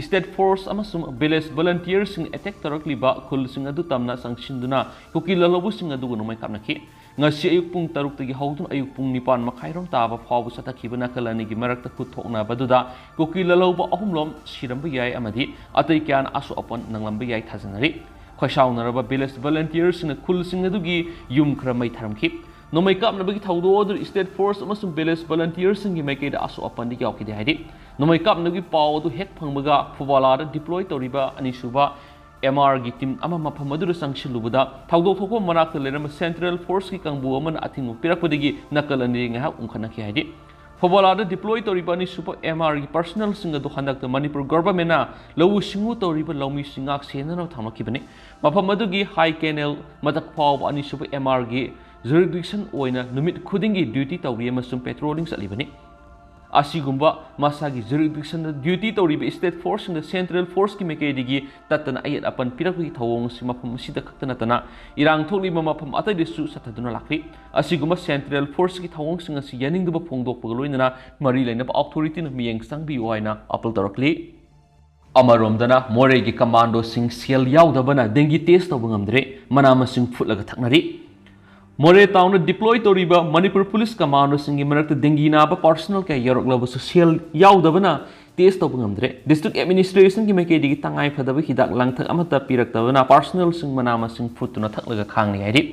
state force ꯑꯃꯁꯨꯡ village volunteer ꯁꯤꯡ attack ꯇꯧꯔꯛꯂꯤꯕ ꯈꯨꯜꯁꯤꯡ ꯑꯗꯨ ꯇꯝꯅ ꯆꯪꯁꯤꯟꯗꯨꯅ ꯀꯨꯀꯤ ꯂꯥꯜꯍꯧꯕꯁꯤꯡ ꯑꯗꯨꯕꯨ ꯅꯣꯡꯃꯩ ꯀꯥꯞꯅꯈꯤ꯫ ꯉꯁꯤ ꯑꯌꯨꯛ ꯄꯨꯡ ꯇꯔꯨꯛꯇꯒꯤ ꯍꯧꯗꯨꯅ ꯑꯌꯨꯛ ꯄꯨꯡ ꯅꯤꯄꯥꯟ ꯃꯈꯥꯏꯔꯣꯝ ꯇꯥꯕ ꯐꯥꯎꯕ ꯆꯠꯊꯈꯤꯕ ꯅꯥꯀꯜ ꯑꯅꯤꯒꯤ ꯃꯔꯛꯇ ꯈꯨꯠ ꯊꯣꯛꯅꯕꯗꯨꯗ ꯀꯨꯀꯤ ꯂꯥꯜꯍꯧꯕ ꯑꯍꯨꯝꯂꯣꯝ ꯁꯤꯔꯝꯕ ꯌꯥꯏ ꯑꯃꯗꯤ ꯑꯇꯩ ꯀꯌꯥꯅ ꯑꯁꯣꯛ ꯑꯄꯟ ꯅꯪꯂꯝꯕ ꯌꯥꯏ ꯊꯥꯖꯅꯔꯤ꯫ ꯈꯣꯏꯁꯥꯎꯅꯔꯕ village volunteer ꯁꯤꯡꯅ ꯈꯨꯜꯁꯤꯡ ꯑꯗꯨꯒꯤ ꯌꯨꯝ ꯈꯔ ꯃꯩ ꯊꯥꯔꯝꯈꯤ꯫ ꯅꯣꯡꯃꯩ ꯀꯥꯞꯅꯕꯒꯤ ꯊꯧꯗꯣꯛ ꯑꯗꯨ state force ꯑꯃꯁꯨꯡ village volunteerꯁꯤꯡꯒꯤ ꯃꯥꯏꯀꯩꯗ ꯑꯁꯣꯛ ꯑꯄꯟꯗꯤ ꯌꯥꯎꯈꯤꯗꯦ ꯍꯥꯏꯔꯤ꯫ ꯅꯣꯡꯃꯩ ꯀꯥꯞꯅꯕꯒꯤ ꯄꯥꯎ ꯑꯗꯨ ꯍꯦꯛ ꯐꯪꯕꯒ ꯐꯨꯕꯥꯂꯥꯗ deploy ꯇꯧꯔꯤꯕ ꯑꯅꯤꯁꯨꯕ MRꯒꯤ team ꯑꯃ ꯃꯐꯝ ꯑꯗꯨꯗ ꯆꯪꯁꯤꯜꯂꯨꯕꯗ, ꯊꯧꯗꯣꯛ ꯊꯣꯛꯄ ꯃꯅꯥꯛꯇ ꯂꯩꯔꯝꯕ central forceꯀꯤ ꯀꯥꯡꯕꯨ ꯑꯃꯅ ꯑꯊꯤꯡꯕ ꯄꯤꯔꯛꯄꯗꯒꯤ ꯅꯥꯀꯜ ꯑꯅꯤ ꯉꯥꯏꯍꯥꯛ ꯎꯪꯈꯠꯅꯈꯤ ꯍꯥꯏꯔꯤ꯫ ꯐꯨꯕꯥꯂꯥꯗ deploy ꯇꯧꯔꯤꯕ ꯑꯅꯤꯁꯨꯕ MRꯒꯤ personnelꯁꯤꯡ ꯑꯗꯨ ꯍꯟꯗꯛꯇ ꯃꯅꯤꯄꯨꯔ governmentꯅ ꯂꯧꯎ ꯁꯤꯡꯎ ꯇꯧꯔꯤꯕ ꯂꯧꯃꯤꯁꯤꯡ ꯉꯥꯛ ꯁꯦꯟꯅꯅꯕ ꯊꯝꯂꯛꯈꯤꯕꯅꯤ꯫ ꯃꯐꯝ ꯑꯗꯨꯒꯤ High Canal ꯃꯊꯛ ꯐꯥꯎꯕ ꯑꯅꯤꯁꯨꯕ MRꯒꯤ jurisdiction ꯑꯣꯏꯅ ꯅꯨꯃꯤꯠ ꯈꯨꯗꯤꯡꯒꯤ duty ꯇꯧꯔꯤ ꯑꯃꯁꯨꯡ patrolling ꯆꯠꯂꯤꯕꯅꯤ꯫ ꯑꯁꯤꯒꯨꯝꯕ ꯃꯁꯥꯒꯤ jurisdictionꯗ duty ꯇꯧꯔꯤꯕ state forceꯁꯤꯡꯗ central forceꯀꯤ ꯃꯥꯏꯀꯩꯗꯒꯤ ꯇꯠꯇꯅ ꯑꯌꯦꯠ ꯑꯄꯟ ꯄꯤꯔꯛꯄꯒꯤ ꯊꯧꯑꯣꯡ ꯑꯁꯤ ꯃꯐꯝ ꯑꯁꯤꯗ ꯈꯛꯇ ꯅꯠꯇꯅ ꯏꯔꯥꯡ ꯊꯣꯛꯂꯤꯕ ꯃꯐꯝ ꯑꯇꯩꯗꯁꯨ ꯆꯠꯊꯗꯨꯅ ꯂꯥꯛꯂꯤ꯫ ꯑꯁꯤꯒꯨꯝꯕ central forceꯀꯤ ꯊꯧꯑꯣꯡꯁꯤꯡ ꯑꯁꯤ ꯌꯥꯅꯤꯡꯗꯕ ꯐꯣꯡꯗꯣꯛꯄꯒ ꯂꯣꯏꯅꯅ ꯃꯔꯤ ꯂꯩꯅꯕ authorityꯅ ꯃꯤꯠꯌꯦꯡ ꯆꯪꯕꯤꯌꯨ ꯍꯥꯏꯅ appeal ꯇꯧꯔꯛꯂꯤ꯫ ꯑꯃꯔꯣꯝꯗꯅ ꯃꯣꯔꯦꯒꯤ commandoꯁꯤꯡ ꯁꯦꯜ ꯌꯥꯎꯗꯕꯅ dengue test ꯇꯧꯕ ꯉꯝꯗ꯭ꯔꯦ, ꯃꯅꯥ ꯃꯁꯤꯡ ꯐꯨꯠꯂꯒ ꯊꯛꯅꯔꯤ꯫ ꯃꯣꯔꯦ townꯗ deploy ꯇꯧꯔꯤꯕ ꯃꯅꯤꯄꯨꯔ police commandoꯁꯤꯡꯒꯤ ꯃꯔꯛꯇ dengue ꯅꯥꯕ personnel ꯀꯌꯥ ꯌꯥꯎꯔꯛꯂꯕꯁꯨ ꯁꯦꯜ ꯌꯥꯎꯗꯕꯅ test ꯇꯧꯕ ꯉꯝꯗ꯭ꯔꯦ꯫ District administrationꯒꯤ ꯃꯥꯏꯀꯩꯗꯒꯤ ꯇꯉꯥꯏ ꯐꯗꯕ ꯍꯤꯗꯥꯛ ꯂꯥꯡꯊꯛ ꯑꯃꯠꯇ ꯄꯤꯔꯛꯇꯕꯅ personnelꯁꯤꯡ ꯃꯅꯥ ꯃꯁꯤꯡ ꯐꯨꯠꯇꯨꯅ ꯊꯛꯂꯒ ꯈꯥꯡꯂꯤ ꯍꯥꯏꯔꯤ꯫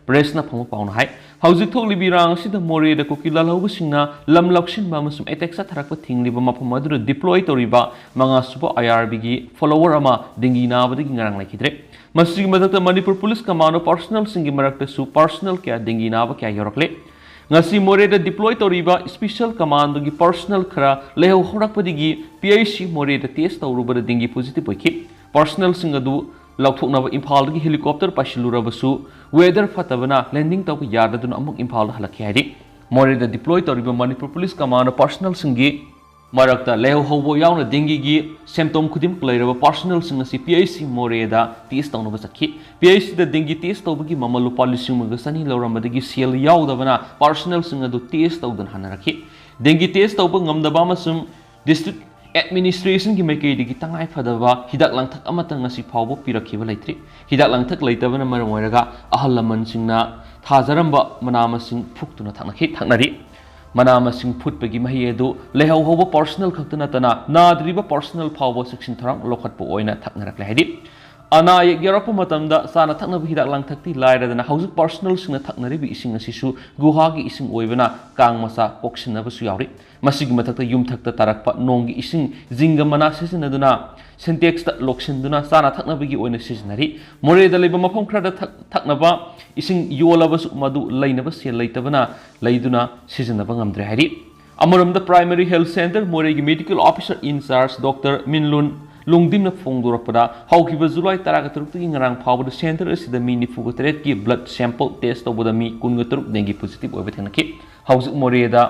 Pressꯅ ꯐꯪꯕ ꯄꯥꯎꯅ ꯍꯥꯏ, ꯍꯧꯖꯤꯛ ꯊꯣꯛꯂꯤꯕ ꯏꯔꯥꯡ ꯑꯁꯤꯗ ꯃꯣꯔꯦꯗ ꯀꯨꯀꯤ ꯂꯥꯜꯍꯧꯕꯁꯤꯡꯅ ꯂꯝ ꯂꯧꯁꯤꯟꯕ ꯑꯃꯁꯨꯡ attack ꯆꯠꯊꯔꯛꯄ ꯊꯤꯡꯂꯤꯕ ꯃꯐꯝ ꯑꯗꯨꯗ deploy ꯇꯧꯔꯤꯕ ꯃꯉꯥꯁꯨꯕ IRBꯒꯤ follower ꯑꯃ dengue ꯅꯥꯕꯗꯒꯤ ꯉꯔꯥꯡ ꯂꯩꯈꯤꯗ꯭ꯔꯦ꯫ ꯃꯁꯤꯒꯤ ꯃꯊꯛꯇ ꯃꯅꯤꯄꯨꯔ police commando personnelꯁꯤꯡꯒꯤ ꯃꯔꯛꯇꯁꯨ personnel ꯀꯌꯥ dengue ꯅꯥꯕ ꯀꯌꯥ ꯌꯧꯔꯛꯂꯦ꯫ ꯉꯁꯤ ꯃꯣꯔꯦꯗ deploy ꯇꯧꯔꯤꯕ special commandoꯒꯤ personnel ꯈꯔ ꯂꯩꯍꯧ ꯍꯧꯔꯛꯄꯗꯒꯤ PIC ꯃꯣꯔꯦꯗ test ꯇꯧꯔꯨꯕꯗ dengue positive ꯑꯣꯏꯈꯤ꯫ Personnelꯁꯤꯡ ꯑꯗꯨ ꯂꯧꯊꯣꯛꯅꯕ ꯏꯝꯐꯥꯜꯗꯒꯤ helicopter ꯄꯥꯏꯁꯤꯜꯂꯨꯔꯕꯁꯨ weather ꯐꯠꯇꯕꯅ landing ꯇꯧꯕ ꯌꯥꯗꯗꯨꯅ ꯑꯃꯨꯛ ꯏꯝꯐꯥꯜꯗ ꯍꯜꯂꯛꯈꯤ ꯍꯥꯏꯔꯤ꯫ ꯃꯣꯔꯦꯗ deploy ꯇꯧꯔꯤꯕ ꯃꯅꯤꯄꯨꯔ police commando personnelꯁꯤꯡꯒꯤ ꯃꯔꯛꯇ ꯂꯩꯍꯧ ꯍꯧꯕ ꯌꯥꯎꯅ dengueꯒꯤ symptom ꯈꯨꯗꯤꯡꯃꯛ ꯂꯩꯔꯕ personnelꯁꯤꯡ ꯑꯁꯤ PIC ꯃꯣꯔꯦꯗ test ꯇꯧꯅꯕ ꯆꯠꯈꯤ꯫ PICꯗ dengue test ꯇꯧꯕꯒꯤ ꯃꯃꯜ ꯂꯨꯄꯥ ꯂꯤꯁꯤꯡ ꯑꯃꯒ ꯆꯅꯤ ꯂꯧꯔꯝꯕꯗꯒꯤ ꯁꯦꯜ ꯌꯥꯎꯗꯕꯅ personnelꯁꯤꯡ ꯑꯗꯨ test ꯇꯧꯗꯅ ꯍꯟꯅꯔꯛꯈꯤ꯫ Dengue test ꯇꯧꯕ ꯉꯝꯗꯕ ꯑꯃꯁꯨꯡ district administrationꯒꯤ ꯃꯥꯏꯀꯩꯗꯒꯤ ꯇꯉꯥꯏ ꯐꯗꯕ ꯍꯤꯗꯥꯛ ꯂꯥꯡꯊꯛ ꯑꯃꯠꯇ ꯉꯁꯤ ꯐꯥꯎꯕ ꯄꯤꯔꯛꯈꯤꯕ ꯂꯩꯇ꯭ꯔꯤ꯫ ꯍꯤꯗꯥꯛ ꯂꯥꯡꯊꯛ ꯂꯩꯇꯕꯅ ꯃꯔꯝ ꯑꯣꯏꯔꯒ ꯑꯍꯜ ꯂꯃꯟꯁꯤꯡꯅ ꯊꯥꯖꯔꯝꯕ ꯃꯅꯥ ꯃꯁꯤꯡ ꯐꯨꯛꯇꯨꯅ ꯊꯛꯅꯈꯤ, ꯊꯛꯅꯔꯤ꯫ ꯃꯅꯥ ꯃꯁꯤꯡ ꯐꯨꯠꯄꯒꯤ ꯃꯍꯤ ꯑꯗꯨ ꯂꯩꯍꯧ ꯍꯧꯕ personnel ꯈꯛꯇ ꯅꯠꯇꯅ ꯅꯥꯗ꯭ꯔꯤꯕ personnel ꯐꯥꯎꯕ ꯆꯦꯛꯁꯤꯟ ꯊꯧꯔꯥꯡ ꯂꯧꯈꯠꯄ ꯑꯣꯏꯅ ꯊꯛꯅꯔꯛꯂꯦ ꯍꯥꯏꯔꯤ꯫ ꯑꯅꯥ ꯑꯌꯦꯛ ꯌꯥꯎꯔꯛꯄ ꯃꯇꯝꯗ ꯆꯥꯅ ꯊꯛꯅꯕ ꯍꯤꯗꯥꯛ ꯂꯥꯡꯊꯛꯇꯤ ꯂꯥꯏꯔꯗꯅ, ꯍꯧꯖꯤꯛ ꯄꯥꯔꯁꯣꯅꯦꯜꯁꯤꯡꯅ ꯊꯛꯅꯔꯤꯕ ꯏꯁꯤꯡ ꯑꯁꯤꯁꯨ ꯒꯨꯍꯥꯒꯤ ꯏꯁꯤꯡ ꯑꯣꯏꯕꯅ ꯀꯥꯡ ꯃꯆꯥ ꯀꯣꯛꯁꯤꯟꯅꯕꯁꯨ ꯌꯥꯎꯔꯤ꯫ ꯃꯁꯤꯒꯤ ꯃꯊꯛꯇ ꯌꯨꯝꯊꯛꯇ ꯇꯥꯔꯛꯄ ꯅꯣꯡꯒꯤ ꯏꯁꯤꯡ ꯖꯤꯡꯒ ꯃꯅꯥ ꯁꯤꯖꯤꯟꯅꯗꯨꯅ ꯁꯤꯟꯇꯦꯛꯁꯇ ꯂꯣꯛꯁꯤꯟꯗꯨꯅ ꯆꯥꯅ ꯊꯛꯅꯕꯒꯤ ꯑꯣꯏꯅ ꯁꯤꯖꯤꯟꯅꯔꯤ꯫ ꯃꯣꯔꯦꯗ ꯂꯩꯕ ꯃꯐꯝ ꯈꯔꯗ ꯊꯛ-, ꯊꯛꯅꯕ ꯏꯁꯤꯡ ꯌꯣꯜꯂꯕꯁꯨ ꯃꯗꯨ ꯂꯩꯅꯕ ꯁꯦꯜ ꯂꯩꯇꯕꯅ ꯂꯩꯗꯨꯅ ꯁꯤꯖꯤꯟꯅꯕ ꯉꯝꯗ꯭ꯔꯦ ꯍꯥꯏꯔꯤ꯫ ꯑꯃꯔꯣꯝꯗ, ꯄ꯭ꯔꯥꯏꯃꯔꯤ ꯍꯦꯜꯊ ꯁꯦꯟꯇꯔ ꯃꯣꯔꯦꯒꯤ ꯃꯦꯗꯤꯀꯦꯜ ꯑꯣꯐꯤꯁꯔ ꯏꯟꯆꯥꯔꯖ ꯗꯣꯛꯇꯔ ꯃꯤꯟꯂꯨꯟ ꯂꯨꯡꯗꯤꯝꯅ ꯐꯣꯡꯗꯣꯔꯛꯄꯗ, ꯍꯧꯈꯤꯕ ꯖꯨꯂꯥꯏ ꯇꯔꯥꯒ ꯇꯔꯨꯛꯇꯒꯤ ꯉꯔꯥꯡ ꯐꯥꯎꯕꯗ ꯁꯦꯟꯇꯔ ꯑꯁꯤꯗ ꯃꯤ ꯅꯤꯐꯨꯒ ꯇꯔꯦꯠꯀꯤ ꯕ꯭ꯂꯗ ꯁꯦꯝꯄꯜ ꯇꯦꯁ ꯇꯧꯕꯗ ꯃꯤ ꯀꯨꯟꯒ ꯇꯔꯨꯛ ꯗꯦꯡꯒꯤ ꯄꯣꯖꯤꯇꯤꯚ ꯑꯣꯏꯕ ꯊꯦꯡꯅꯈꯤ꯫ ꯍꯧꯖꯤꯛ ꯃꯣꯔꯦꯗ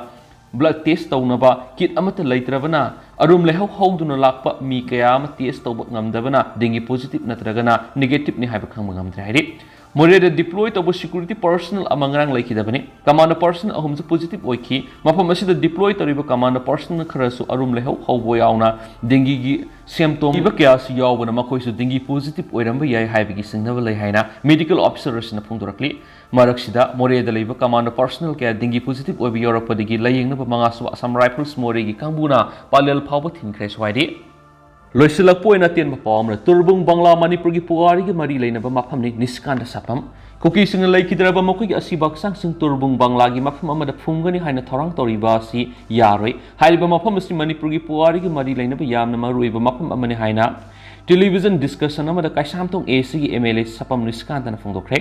ꯕ꯭ꯂꯗ ꯇꯦꯁ ꯇꯧꯅꯕ ꯀꯤꯠ ꯑꯃꯠꯇ ꯂꯩꯇ꯭ꯔꯕꯅ, ꯑꯔꯨꯝ ꯂꯩꯍꯧ ꯍꯧꯗꯨꯅ ꯂꯥꯛꯄ ꯃꯤ ꯀꯌꯥ ꯑꯃ ꯇꯦꯁ ꯇꯧꯕ ꯉꯝꯗꯕꯅ ꯗꯦꯡꯒꯤ ꯄꯣꯖꯤꯇꯤꯚ ꯅꯠꯇ꯭ꯔꯒꯅ ꯅꯦꯒꯦꯇꯤꯚꯅꯤ ꯍꯥꯏꯕ ꯈꯪꯕ ꯉꯝꯗ꯭ꯔꯦ ꯍꯥꯏꯔꯤ꯫ ꯃꯣꯔꯦꯗ ꯗꯤꯄ꯭ꯂꯣꯏ ꯇꯧꯕ ꯁꯦꯀ꯭ꯌꯨꯔꯤꯇꯤ ꯄꯔꯁꯣꯅꯦꯜ ꯑꯃ ꯉꯔꯥꯡ ꯂꯩꯈꯤꯗꯕꯅꯤ꯫ ꯀꯃꯥꯟꯗꯣ ꯄꯔꯁꯣꯅꯦꯜ ꯑꯍꯨꯝꯁꯨ ꯄꯣꯖꯤꯇꯤꯚ ꯑꯣꯏꯈꯤ꯫ ꯃꯐꯝ ꯑꯁꯤꯗ ꯗꯤꯄ꯭ꯂꯣꯏ ꯇꯧꯔꯤꯕ ꯀꯃꯥꯟꯗꯣ ꯄꯔꯁꯣꯅꯦꯜ ꯈꯔꯁꯨ ꯑꯔꯨꯝ ꯂꯩꯍꯧ ꯍꯧꯕ ꯌꯥꯎꯅ ꯗꯦꯡꯒꯤꯒꯤ ꯁꯦꯝꯇꯣꯝ ꯄꯤꯕ ꯀꯌꯥꯁꯨ ꯌꯥꯎꯕꯅ, ꯃꯈꯣꯏꯁꯨ ꯗꯦꯡꯒꯤ ꯄꯣꯖꯤꯇꯤꯚ ꯑꯣꯏꯔꯝꯕ ꯌꯥꯏ ꯍꯥꯏꯕꯒꯤ ꯆꯤꯡꯅꯕ ꯂꯩ ꯍꯥꯏꯅ ꯃꯦꯗꯤꯀꯦꯜ ꯑꯣꯐꯤꯁꯔ ꯑꯁꯤꯅ ꯐꯣꯡꯗꯣꯔꯛꯂꯤ꯫ ꯃꯔꯛꯁꯤꯗ, ꯃꯣꯔꯦꯗ ꯂꯩꯕ ꯀꯃꯥꯟꯗꯣ ꯄꯔꯁꯣꯅꯦꯜ ꯀꯌꯥ ꯗꯦꯡꯒꯤ ꯄꯣꯖꯤꯇꯤꯚ ꯑꯣꯏꯕ ꯌꯥꯎꯔꯛꯄꯗꯒꯤ ꯂꯥꯌꯦꯡꯅꯕ ꯃꯉꯥꯁꯨꯕ ꯑꯁꯥꯝ ꯔꯥꯏꯐꯜꯁ ꯃꯣꯔꯦꯒꯤ ꯀꯥꯡꯕꯨꯅ ꯄꯂꯦꯜ ꯐꯥꯎꯕ ꯊꯤꯟꯈ꯭ꯔꯦꯁꯨ ꯍꯥꯏꯔꯤ꯫ ꯂꯣꯏꯁꯤꯜꯂꯛꯄ ꯑꯣꯏꯅ ꯑꯇꯦꯟꯕ ꯄꯥꯎ ꯑꯃꯅ, ꯇꯨꯔꯕꯨꯡ ꯕꯪꯂꯥ ꯃꯅꯤꯄꯨꯔꯒꯤ ꯄꯨꯋꯥꯔꯤꯒ ꯃꯔꯤ ꯂꯩꯅꯕ ꯃꯐꯝꯅꯤ꯫ ꯅꯤꯁꯤꯀꯥꯟꯇ ꯁꯥꯐꯝ꯫ ꯀꯨꯀꯤꯁꯤꯡꯅ ꯂꯩꯈꯤꯗ꯭ꯔꯕ ꯃꯈꯣꯏꯒꯤ ꯑꯁꯤꯕ ꯍꯛꯆꯥꯡꯁꯤꯡ ꯇꯨꯔꯕꯨꯡ ꯕꯪꯂꯥꯒꯤ ꯃꯐꯝ ꯑꯃꯗ ꯐꯨꯝꯒꯅꯤ ꯍꯥꯏꯅ ꯊꯧꯔꯥꯡ ꯇꯧꯔꯤꯕ ꯑꯁꯤ ꯌꯥꯔꯣꯏ꯫ ꯍꯥꯏꯔꯤꯕ ꯃꯐꯝ ꯑꯁꯤ ꯃꯅꯤꯄꯨꯔꯒꯤ ꯄꯨꯋꯥꯔꯤꯒ ꯃꯔꯤ ꯂꯩꯅꯕ ꯌꯥꯝꯅ ꯃꯔꯨꯑꯣꯏꯕ ꯃꯐꯝ ꯑꯃꯅꯤ ꯍꯥꯏꯅ ꯇꯦꯂꯤꯚꯤꯖꯟ ꯗꯤꯁꯀꯁꯟ ꯑꯃꯗ ꯀꯩꯁꯥꯝꯊꯣꯡ ꯑꯦ ꯁꯤꯒꯤ ꯑꯦꯝ ꯑꯦꯜ ꯑꯦ ꯁꯥꯐꯝ ꯅꯤꯁꯤꯀꯥꯟꯇꯅ ꯐꯣꯡꯗꯣꯛꯈ꯭ꯔꯦ꯫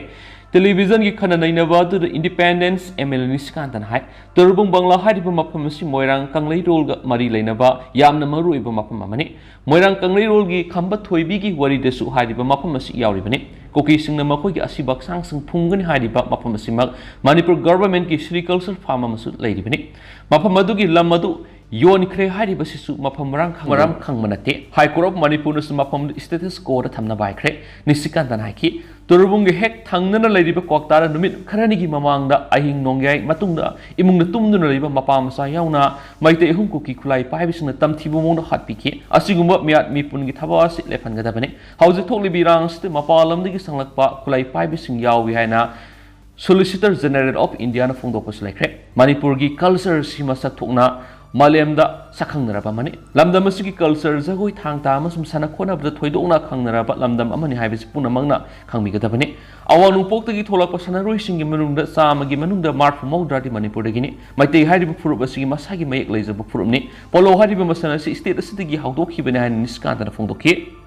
ꯇꯦꯂꯤꯚꯤꯖꯟꯒꯤ ꯈꯟꯅ ꯅꯩꯅꯕ ꯑꯗꯨꯗ ꯏꯟꯗꯤꯄꯦꯟꯗꯦꯟꯁ ꯑꯦꯝ ꯑꯦꯜ ꯑꯦ ꯅꯤꯁꯤꯀꯥꯟꯇꯅ ꯍꯥꯏ, ꯇꯨꯔꯕꯨꯡ ꯕꯪꯂꯥ ꯍꯥꯏꯔꯤꯕ ꯃꯐꯝ ꯑꯁꯤ ꯃꯣꯏꯔꯥꯡ ꯀꯪꯂꯩꯔꯣꯜꯒ ꯃꯔꯤ ꯂꯩꯅꯕ ꯌꯥꯝꯅ ꯃꯔꯨꯑꯣꯏꯕ ꯃꯐꯝ ꯑꯃꯅꯤ꯫ ꯃꯣꯏꯔꯥꯡ ꯀꯪꯂꯩꯔꯣꯜꯒꯤ ꯈꯝꯕ ꯊꯣꯏꯕꯤꯒꯤ ꯋꯥꯔꯤꯗꯁꯨ ꯍꯥꯏꯔꯤꯕ ꯃꯐꯝ ꯑꯁꯤ ꯌꯥꯎꯔꯤꯕꯅꯤ꯫ ꯀꯨꯀꯤꯁꯤꯡꯅ ꯃꯈꯣꯏꯒꯤ ꯑꯁꯤꯕ ꯍꯛꯆꯥꯡꯁꯤꯡ ꯐꯨꯝꯒꯅꯤ ꯍꯥꯏꯔꯤꯕ ꯃꯐꯝ ꯑꯁꯤꯃꯛ ꯃꯅꯤꯄꯨꯔ ꯒꯚꯔꯟꯃꯦꯟꯠꯀꯤ ꯁꯤꯔꯤꯀꯜꯆꯔ ꯐꯥꯔꯝ ꯑꯃꯁꯨ ꯂꯩꯔꯤꯕꯅꯤ꯫ ꯃꯐꯝ ꯑꯗꯨꯒꯤ ꯂꯝ ꯑꯗꯨ ꯌꯣꯟꯈ꯭ꯔꯦ ꯍꯥꯏꯔꯤꯕꯁꯤꯁꯨ ꯃꯐꯝ ꯃꯔꯥꯡ ꯈꯪ-, ꯃꯔꯝ ꯈꯪꯕ ꯅꯠꯇꯦ꯫ ꯍꯥꯏ ꯀꯣꯔꯠ ꯑꯣꯐ ꯃꯅꯤꯄꯨꯔꯅꯁꯨ ꯃꯐꯝꯗꯨ ꯁ꯭ꯇꯦꯇꯁ ꯀꯣꯗ ꯊꯝꯅꯕ ꯍꯥꯏꯈ꯭ꯔꯦ꯫ ꯅꯤꯁꯤꯀꯥꯟꯇꯅ ꯍꯥꯏꯈꯤ, ꯇꯨꯔꯕꯨꯡꯒꯤ ꯍꯦꯛ ꯊꯪꯅꯅ ꯂꯩꯔꯤꯕ ꯀ꯭ꯋꯥꯛꯇꯥꯗ ꯅꯨꯃꯤꯠ ꯈꯔꯅꯤꯒꯤ ꯃꯃꯥꯡꯗ ꯑꯍꯤꯡ ꯅꯣꯡꯌꯥꯏ ꯃꯇꯨꯡꯗ ꯏꯃꯨꯡꯗ ꯇꯨꯝꯗꯨꯅ ꯂꯩꯕ ꯃꯄꯥ ꯃꯆꯥ ꯌꯥꯎꯅ ꯃꯩꯇꯩ ꯑꯍꯨꯝ ꯀꯨꯀꯤ ꯈꯨꯠꯂꯥꯏ ꯄꯥꯏꯕꯁꯤꯡꯅ ꯇꯝꯊꯤꯕ ꯃꯑꯣꯡꯗ ꯍꯥꯠꯄꯤꯈꯤ꯫ ꯑꯁꯤꯒꯨꯝꯕ ꯃꯤꯌꯥꯠ ꯃꯤꯄꯨꯟꯒꯤ ꯊꯕꯛ ꯑꯁꯤ ꯂꯦꯞꯍꯟꯒꯗꯕꯅꯤ꯫ ꯍꯧꯖꯤꯛ ꯊꯣꯛꯂꯤꯕ ꯏꯔꯥꯡ ꯑꯁꯤꯗ ꯃꯄꯥꯟ ꯂꯝꯗꯒꯤ ꯆꯪꯂꯛꯄ ꯈꯨꯠꯂꯥꯏ ꯄꯥꯏꯕꯁꯤꯡ ꯌꯥꯎꯏ ꯍꯥꯏꯅ ꯁꯣꯂꯤꯁꯤꯇꯔ ꯖꯦꯅꯔꯦꯜ ꯑꯣꯐ ꯏꯟꯗꯤꯌꯥꯅ ꯐꯣꯡꯗꯣꯛꯄꯁꯨ ꯂꯩꯈ꯭ꯔꯦ꯫ ꯃꯅꯤꯄꯨꯔꯒꯤ ꯀꯜꯆꯔ ꯑꯁꯤ ꯃꯁꯛ ꯊꯣꯛꯅ ꯃꯥꯂꯦꯝꯗ ꯁꯛꯈꯪꯅꯔꯕ ꯑꯃꯅꯤ꯫ ꯂꯝꯗꯝ ꯑꯁꯤꯒꯤ culture, ꯖꯒꯣꯏ, ꯊꯥꯡ ꯇꯥ ꯑꯃꯁꯨꯡ ꯁꯥꯟꯅ ꯈꯣꯠꯅꯕꯗ ꯊꯣꯏꯗꯣꯛꯅ ꯈꯪꯅꯔꯕ ꯂꯝꯗꯝ ꯑꯃꯅꯤ ꯍꯥꯏꯕꯁꯤ ꯄꯨꯝꯅꯃꯛꯅ ꯈꯪꯕꯤꯒꯗꯕꯅꯤ꯫ ꯑꯋꯥꯡ ꯅꯣꯡꯄꯣꯛꯇꯒꯤ ꯊꯣꯛꯂꯛꯄ ꯁꯥꯟꯅꯔꯣꯏꯁꯤꯡꯒꯤ ꯃꯅꯨꯡꯗ ꯆꯥꯝꯃꯒꯤ ꯃꯅꯨꯡꯗ ꯃꯔꯐꯨ ꯃꯧꯗ꯭ꯔꯥꯗꯤ ꯃꯅꯤꯄꯨꯔꯗꯒꯤꯅꯤ꯫ ꯃꯩꯇꯩ ꯍꯥꯏꯔꯤꯕ ꯐꯨꯔꯨꯞ ꯑꯁꯤꯒꯤ ꯃꯁꯥꯒꯤ ꯃꯌꯦꯛ ꯂꯩꯖꯕ ꯐꯨꯔꯨꯞꯅꯤ꯫ Polo ꯍꯥꯏꯔꯤꯕ ꯃꯁꯥꯟꯅ ꯑꯁꯤ state ꯑꯁꯤꯗꯒꯤ ꯍꯧꯗꯣꯛꯈꯤꯕꯅꯤ ꯍꯥꯏꯅ ꯅꯤꯁꯤꯀꯥꯟꯇꯅ ꯐꯣꯡꯗꯣꯛꯈꯤ꯫